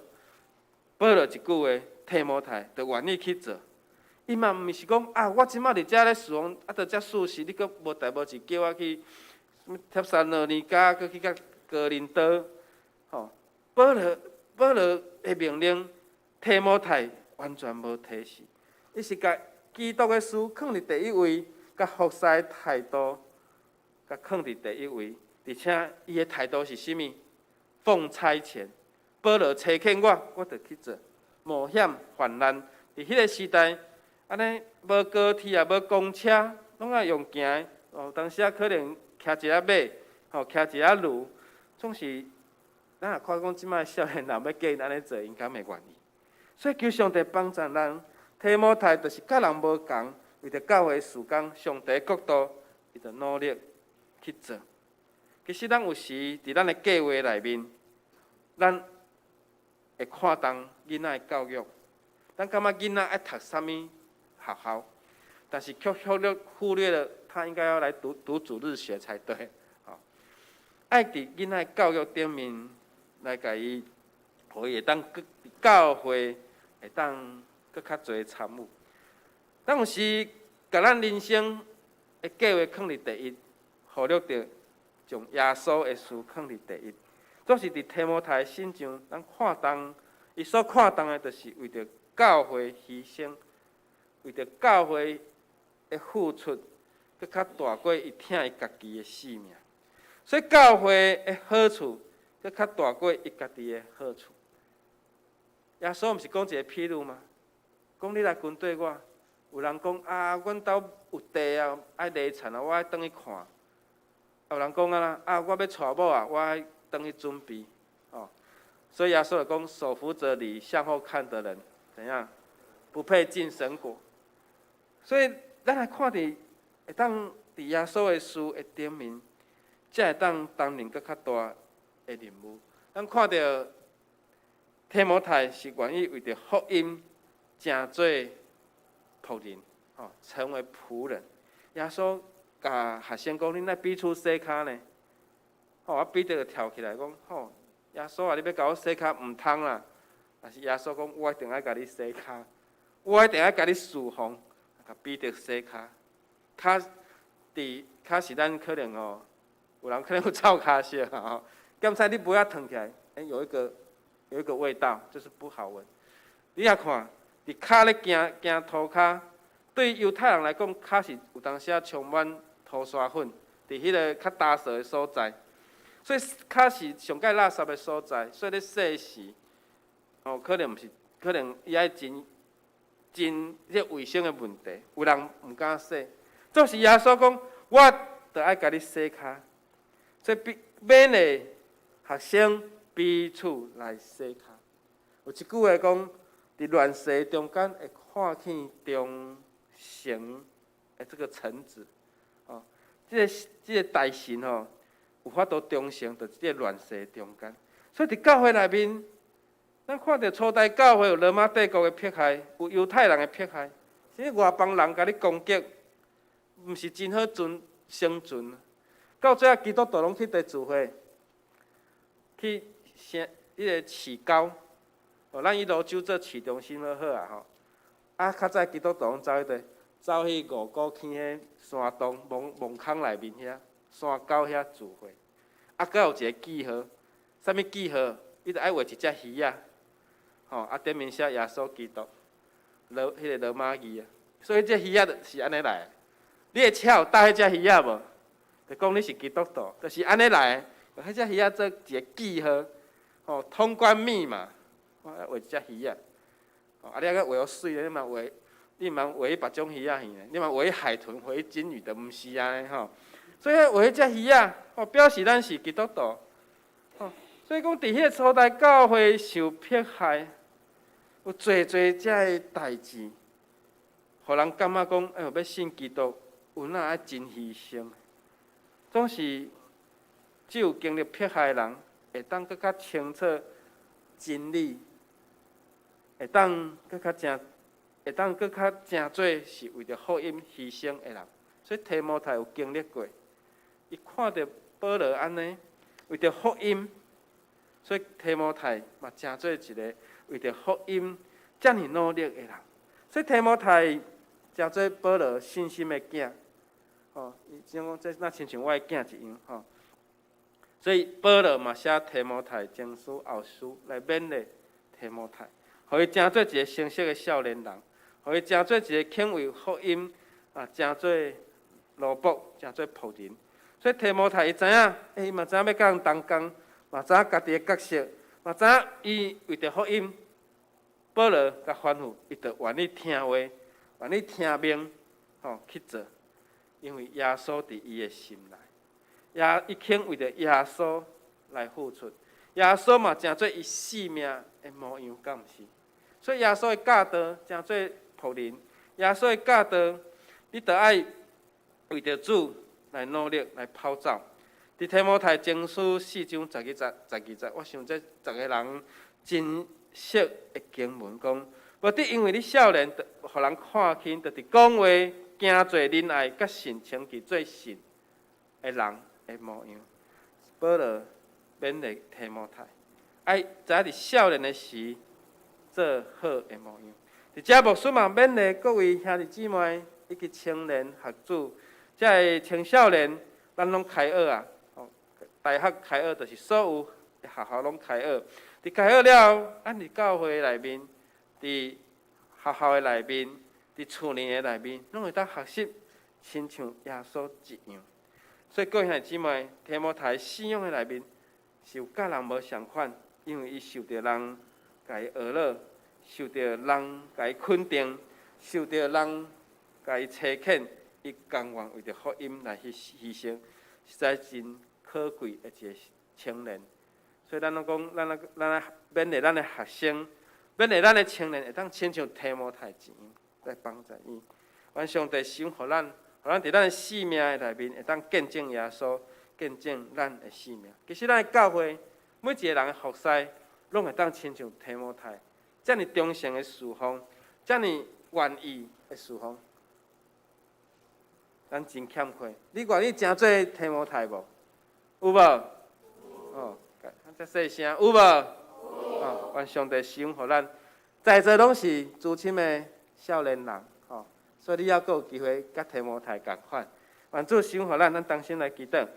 保羅一句話，提摩太就願意去做。伊嘛毋是講啊，我這馬佇遮咧侍奉，啊，佇遮舒適，你閣無代無誌叫我去。帖撒羅尼迦，閣去甲哥林多，吼，保羅保羅的命令，提摩太完全無推辭，伊是共基督的事囥佇第一位，共服侍的態度，共囥佇第一位，而且伊的態度是啥物？奉差遣，保羅差遣我，我就去做，冒險患難。佇彼个時代，按呢無高鐵啊，無公車，攏愛用行的，哦，當時仔可能。騎一隻馬，吼，騎一隻驢，總是咱若看講這擺少年人欲叫𪜶按呢做，𪜶敢會願意？所以求上帝幫助咱，提摩太就是佮人無仝，為著教會事工、上帝國度，伊就努力去做。其實咱有時佇咱的計劃內面，咱會看重囡仔的教育，咱感覺囡仔愛讀啥物學校，但是卻忽略忽略了他應該要來讀讀主日學才對。吼，愛佇囡仔教育頂面來共伊，予伊會當閣教會會當閣較濟參與。咱有時共咱人生的計劃囥佇第一，忽略著將耶穌的事囥佇第一。總是佇提摩太身上，咱看重伊所看重的，就是為著教會犧牲，為著教會的付出，閣較大過伊疼伊家己的性命。所以教會的好處，閣較大過伊家己的好處。耶穌毋是講一個譬喻嗎？講你來跟綴我，有人講啊，阮兜有地啊，愛犁田啊，我愛轉去看。啊，有人講啊，啊，我欲娶某啊，我愛轉去準備。哦，所以耶穌就講，手扶著犁向後看的人，怎樣？不配進神國。所以咱來看佇會當佇耶穌的事的頂面，才會當擔任閣較大的任務。咱看著提摩太是願意為著福音成做僕人。哦，成為僕人。耶穌共學生講：恁愛彼此洗跤呢？吼，啊彼得就跳起來講：吼，耶穌啊，你欲共我洗跤毋通啦！但是耶穌講：我一定愛共你洗跤，我一定愛共你侍奉，共彼得洗跤。跤佇跤是咱可能吼，有人可能有臭跤癖吼，檢查你尾仔褪起來，欸，有一個味道，就是不好聞。你也看，佇跤咧行行塗跤，對猶太人來講，跤是有當時仔充滿塗沙粉，佇彼个較焦燥的所在，所以跤是上蓋垃圾的所在，所以咧洗時，哦，可能毋是，可能伊愛真真這衛生的問題，有人毋敢洗。總是耶穌講，我著愛共你洗跤，所以彼勉勵學生彼此來洗跤。有一句話講，佇亂世中間會看見忠誠的這個臣子，哦，這個大臣吼，有法度忠誠佇這個亂世中間。所以佇教會內面，咱看著初代教會有羅馬帝國的迫害，有猶太人的迫害，甚至外邦人共你攻擊，毋是真好存生存。到最後，基督徒攏去佗聚會，去啥？彼个市郊，哦，咱以蘆洲做市中心好好啊吼。啊，較早基督徒攏走去佗，走去五股坑彼山洞、墓墓空內面遐，山溝遐聚會。啊，閣有一个記號，啥物記號？伊就愛畫一隻魚仔，吼，啊，頂面寫耶穌基督，羅彼个羅馬字啊。所以這魚仔就是按呢來的。你的車有搭彼隻魚仔無？就講你是基督徒，就是按呢來的。彼隻魚仔做一个記號，吼，通關密碼，我畫一隻魚仔。啊，你抑閣畫予媠咧，你嘛畫，你毋通畫彼種魚仔耳，你嘛畫海豚、畫金魚都毋是按呢吼。所以畫彼隻魚仔，吼，表示咱是基督徒。吼，所以講，佇彼个初代教會受迫害，有濟濟遮个代誌，予人感覺講，哎喲，欲信基督，有哪愛真犧牲。總是只有經歷迫害的人，會當閣較清楚真理，會當閣較正，會當閣較成做是為著福音犧牲的人。所以提摩太有經歷過，伊看著保羅按呢，為著福音，所以提摩太嘛成做一个為著福音遮爾努力的人。所以提摩太成做保羅信心的囝，吼，伊像講這若親像我的囝一樣，吼。所以保羅嘛寫提摩太前書後書來勉勵提摩太，予伊成做一个成熟的少年人，予伊成做一个肯為福音啊，成做奴僕，成做僕人。所以提摩太伊知影，欸，伊嘛知影欲佮人同工，嘛知影家己的角色，嘛知影伊為著福音，保羅共吩咐，伊就願意聽話，願意聽命，吼去做，因為耶穌佇伊的心內，也伊肯為著耶穌來付出，耶穌嘛成做伊性命的模樣，敢毋是？所以耶穌的教導成做僕人，耶穌的教導，你著愛為著主來努力來跑走。佇提摩太前書四章十一節、十二節，我想這逐个人真熟的經文講，無得因為你少年，就予人看輕，就佇講話、行做、仁愛，佮信稱其做信的人的模樣。保羅勉勵提摩太，愛知影佇少年的時做好的模樣。佇遮牧師嘛勉勵各位兄弟姊妹以及青年學子，遮个青少年，咱攏開學啊！大學開學就是所有學校攏開學。佇開學了後，咱佇教會內面，佇學校的內面，佇厝裡的內面，攏會當學習親像耶穌一樣。所以各位兄弟姊妹，提摩太信仰的內面是有佮人無仝款，因為伊受著人共伊呵咾，受著人共伊肯定，受著人共伊差遣，伊甘願為著福音來去犧牲，實在真可貴的一个青年。所以咱攏講，咱愛勉勵咱的學生，勉勵咱的青年，會當親像提摩太一樣來幫助伊。願上帝賞予咱，予咱佇咱的生命的內面，會當見證耶穌，見證咱的生命。其實咱的教會每一个人的服侍，攏會當親像提摩太，遮爾忠誠的侍奉，遮爾願意的侍奉，咱真欠缺。你願意成做提摩太無？有無？哦，遮細聲，有無？哦，願上帝施恩予咱，在座攏是資深的少年人，吼，所以你猶閣有機會佮提摩太仝款。願主施恩予咱，咱同心來祈禱。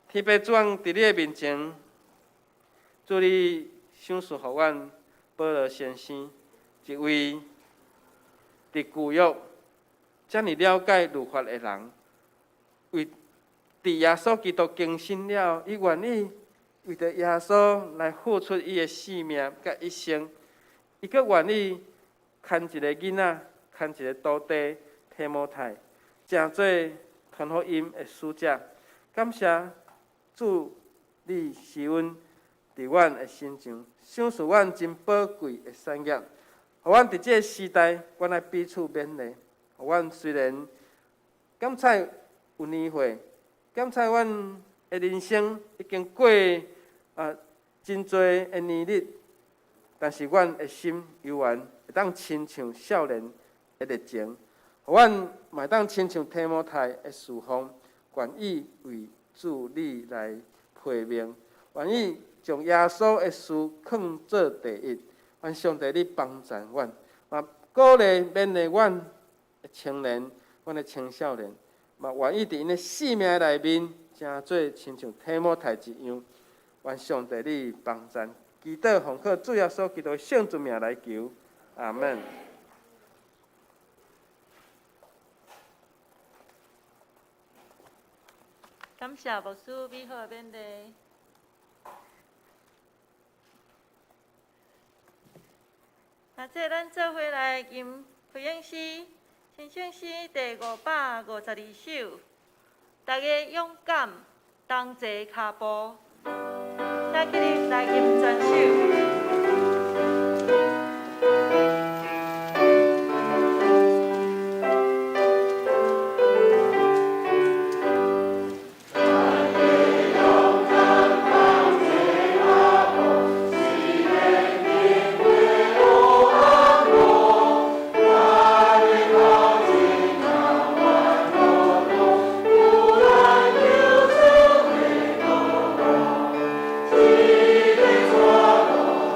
天父主，阮佇你的面前，主你賞賜予阮保羅先生一位佇舊約遮爾了解律法的人，為佇耶穌基督更新了，伊願意為著耶穌來付出伊的性命佮一生，伊閣願意牽一个囡仔，牽一个徒弟提摩太，成做傳福音的使者。感謝主，你施恩佇阮的身上，賞賜阮真寶貴的產業，予阮佇這个時代，阮愛彼此勉勵。予阮雖然感慨有年歲，感慨阮的人生已經過啊真濟的年日，但是阮的心猶原會當親像少年的熱情，予阮嘛會當親像提摩太的侍奉，願意為主你來拼命，願意將耶穌的事囥做第一。願上帝你幫助阮，嘛鼓勵勉勵阮的青年，阮的青少年，嘛願意佇𪜶的性命內面，成做親像提摩太一樣。願上帝你幫助，祈禱奉靠主耶穌基督聖尊名來求，阿門。感謝牧師美好的勉勵。那這咱做伙來吟回應詩，新聖詩第552首，大家勇敢同齊跤步，請起立來吟全首。一个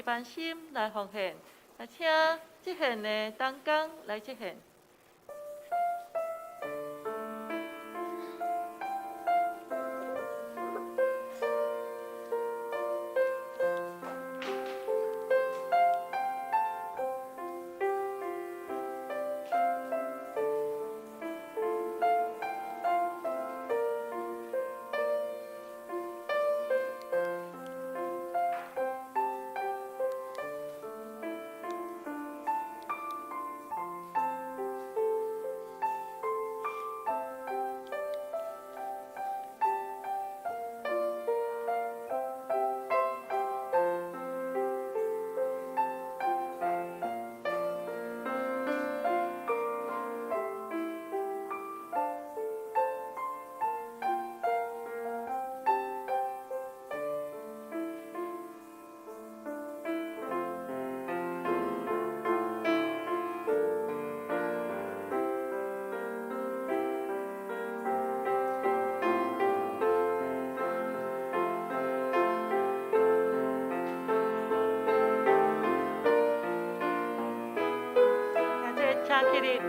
萬心來奉獻。來請這獻的同工來這獻。請起立。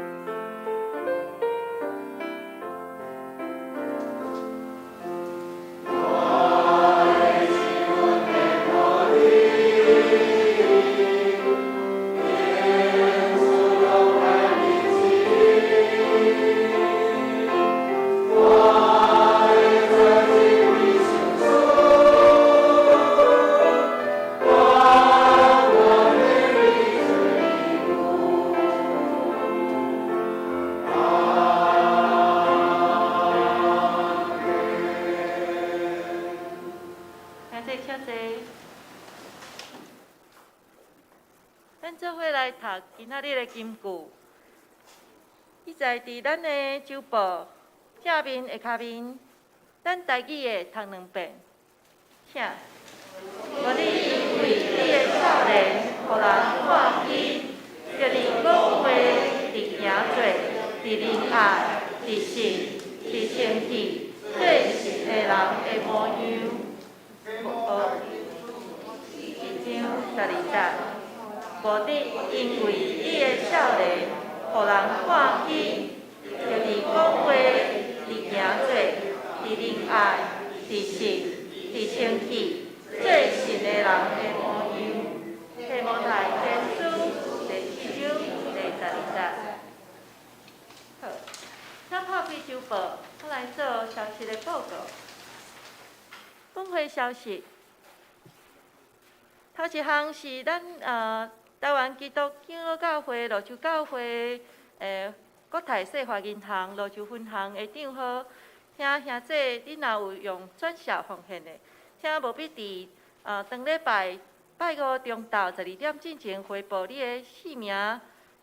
兄弟請坐。咱做伙來讀今仔日的金句。記載佇咱的周報正面下跤面，咱台語的讀兩遍，請。無你因為你的少年，予人看輕，著佇講話，佇行做，佇仁愛，佇信，佇清氣，做神的人的模樣。一章十二節。無得因為你的少年，予人看輕，著佇講話，佇行做，佇仁愛，佇信，佇清氣，做神的人的模樣。提摩太前書第四章第十二節。好，請拍開周報，我來做消息的報告。本會消息，頭一項是咱台灣基督長老教會蘆洲教會國泰世華銀行蘆洲分行的帳號，兄兄姐，你若有用轉數奉獻的，請務必佇當禮拜拜五中晝12點進前回報你的姓名、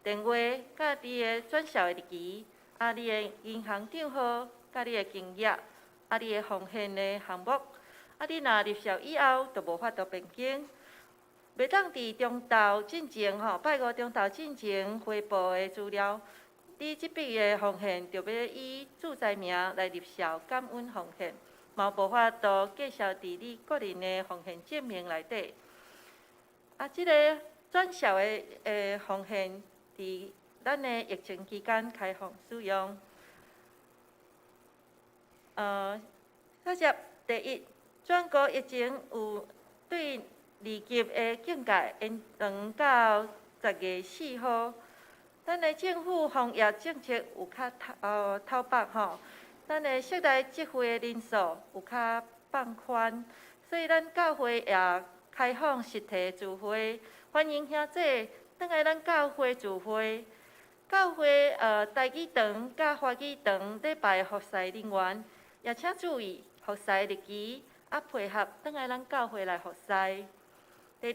電話、佮你的轉數的日期，啊，你的銀行帳號、佮你的金額，啊，你的奉獻的項目。啊，你若入數以後，就無法度變更。袂當佇中晝進前吼，拜五中晝進前回報的資料，你這筆的奉獻就欲以主災名來入數感恩奉獻，嘛無法度繼續佇你個人的奉獻證明內底。啊，這個轉數的奉獻，佇咱的疫情期間開放使用。首先第一，全國疫情有對二級的警戒延長到10月4號。咱的政府防疫政策有較透白吼，咱的室內集會的人數有較放寬，所以咱教會也開放實體聚會，歡迎兄弟轉來咱教會聚會。教會台語堂佮華語堂禮拜服侍人員，也請注意服侍日期，啊配合轉來咱教會來服侍。第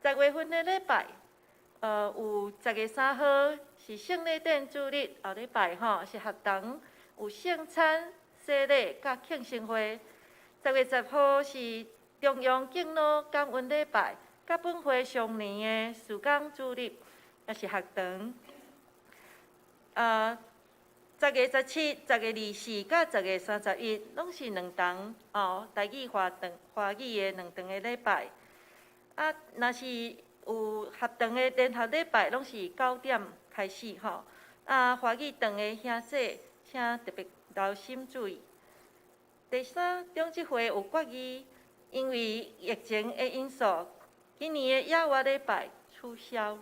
二，10月份的禮拜，有10月3號是聖禮典主日，後禮拜吼是學堂有聖餐、洗禮佮慶生會。10月10號是中央敬老感恩禮拜，佮本會常年的事工主日，也是學堂。10月17、10月24佮10月31，攏是兩堂哦，台語華堂、華語的兩堂的禮拜。啊，若是有合堂的聯合禮拜，攏是9點開始吼。啊，華語堂的兄姊，請特別留心注意。第三，長執會有決議，因為疫情的因素，今年的野外禮拜取消。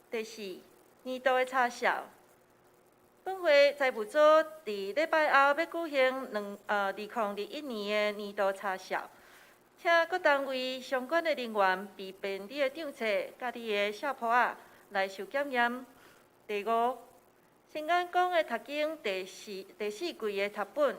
第四，年度的查數。本會財務組佇禮拜後欲舉行2021年的年度查數，請各單位相關的人員備備你的帳冊佮你的數簿仔來受檢驗。第五，新眼光的讀經第四季的讀本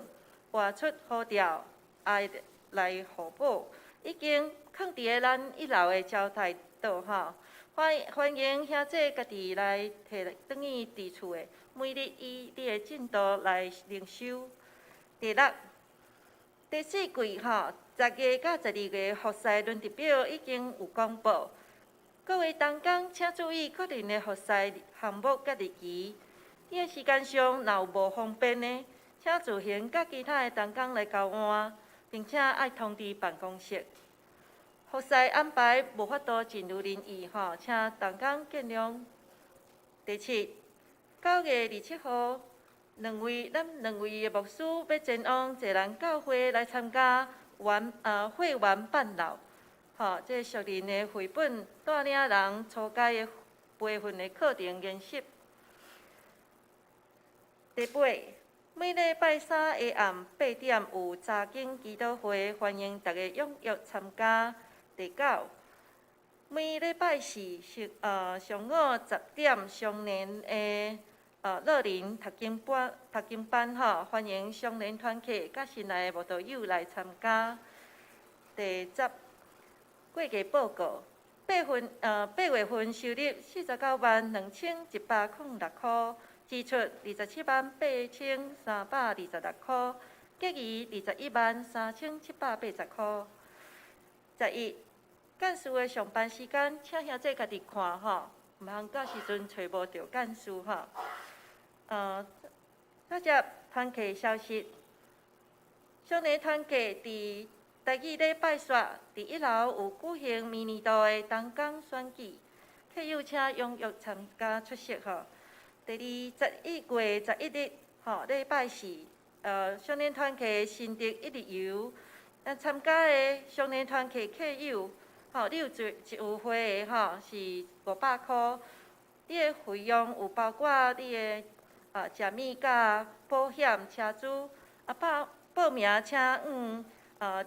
活出呼召愛來互補，已經囥佇咱一樓的招待桌吼，歡迎兄姊家己來提轉去佇厝的，每日依你的進度來靈修。第六，第四季吼，10月佮12月服侍輪值表已經有公布，各位同工請注意個人的服侍項目佮日期。你的時間上若有無方便的，請自行佮其他的同工來交換，並且愛通知辦公室。服侍安排無法度盡如人意吼，請同工見諒。第七，9月27號，咱兩位的牧師欲前往濟南教會來參加會員辦老，吼，這屬靈的繪本帶領人初階的培訓的課程研習。第八，每禮拜三下暗8點有查經祈禱會，歡迎大家踴躍參加。第九，每禮拜四上午10點雙年的樂齡讀經班吼，歡迎雙年團契佮新來的慕道友來參加。第十，會計報告，8月份收入492,106塊，支出278,326塊，結餘213,780塊。11，幹事的上班時間，請兄姊家己看吼，毋通到時陣揣無著幹事吼。再接團契消息，少年團契佇台語禮拜四，佇一樓有舉行明年度的同工選舉，客友請踴躍參加出席吼。第二，11月11日，吼，禮拜四，少年團契新竹一日遊，咱參加的少年團契客友，吼，你有一有會的吼，是500塊。你的費用有包括你的食物佮保險、車資。啊，報名請向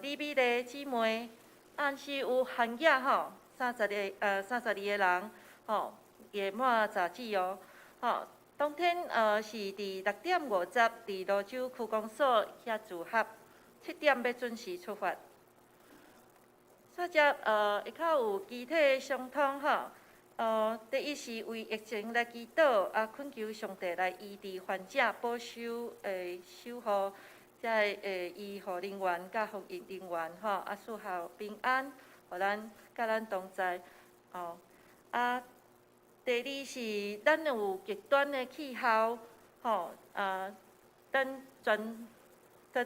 李美麗姊妹，按時有限額吼，32個人，吼，額滿才止哦。吼，當天是佇6點50佇蘆洲區公所遐集合，7點欲準時出發。煞接下跤有肢體傷痛吼，第一是為疫情來祈禱，啊，懇求上帝來醫治患者，保守守護遮个醫護人員佮防疫人員吼，啊，賜予平安，予咱佮咱同在，哦，啊，第二是咱有極端的氣候，吼，啊，咱全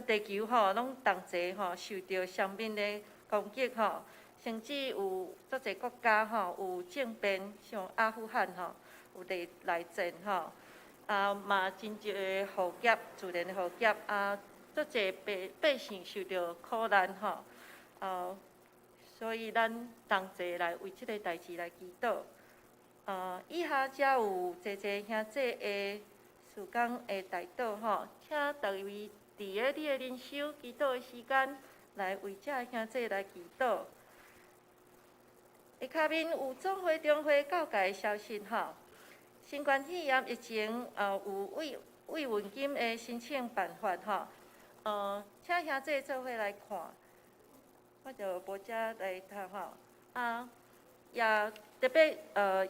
地球吼攏同齊吼受著雙面的攻擊吼，甚至有足濟國家吼有政變，像阿富汗吼有內戰吼，啊嘛真濟個浩劫，自然的浩劫啊，足濟百姓受著苦難吼，啊，所以咱同齊來為這個代誌來祈禱。以下遮有濟濟兄姊的事工的代禱吼，請逐位佇咧你的靈修祈禱的時間，來為遮兄姊來祈禱。下跤面有總會中會告解的消息吼，新冠肺炎疫情有慰問金的申請辦法吼，請兄姊做伙來看，我就無遮來讀吼。啊，也特別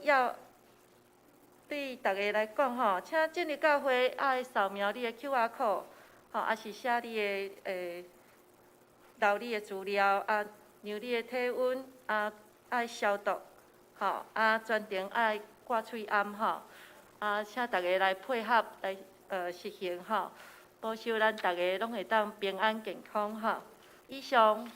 要對逐家來講吼，請進入教會愛掃描你的 QR code，吼，抑是寫你的留你的資料啊，量你的體溫啊，愛消毒，吼，啊，全程愛掛喙罨吼，啊，請逐家來配合來實行吼，保守咱逐家攏會當平安健康吼。以上。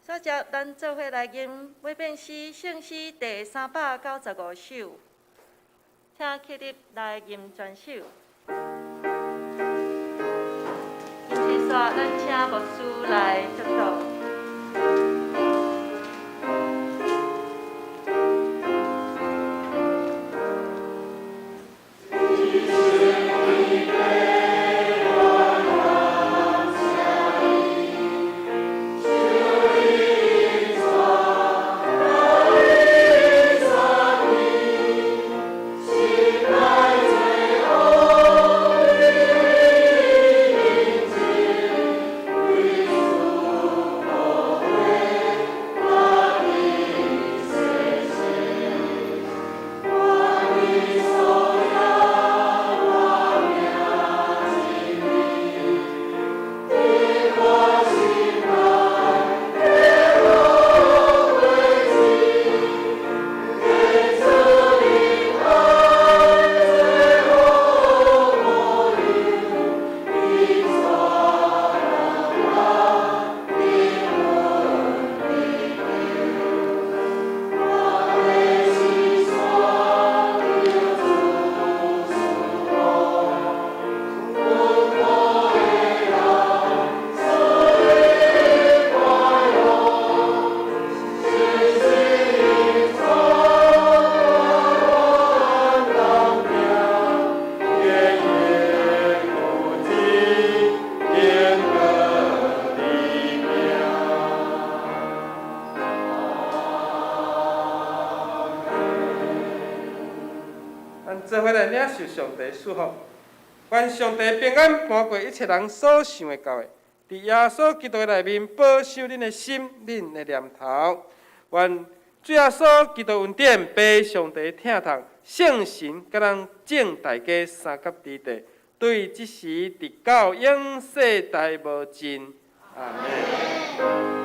煞接咱做伙來吟尾變詩聖詩第395首，請起立來吟全首。緊接煞，咱請牧師來祝禱。咱做伙來領受上帝賜福，願上帝平安瞞過一切人所想會到的，佇耶穌基督的內面保守恁的心、恁的念頭。願主耶穌基督恩典、父上帝疼痛、聖神佮咱眾大家相佮佇地，對這時直到永世代無盡。阿們。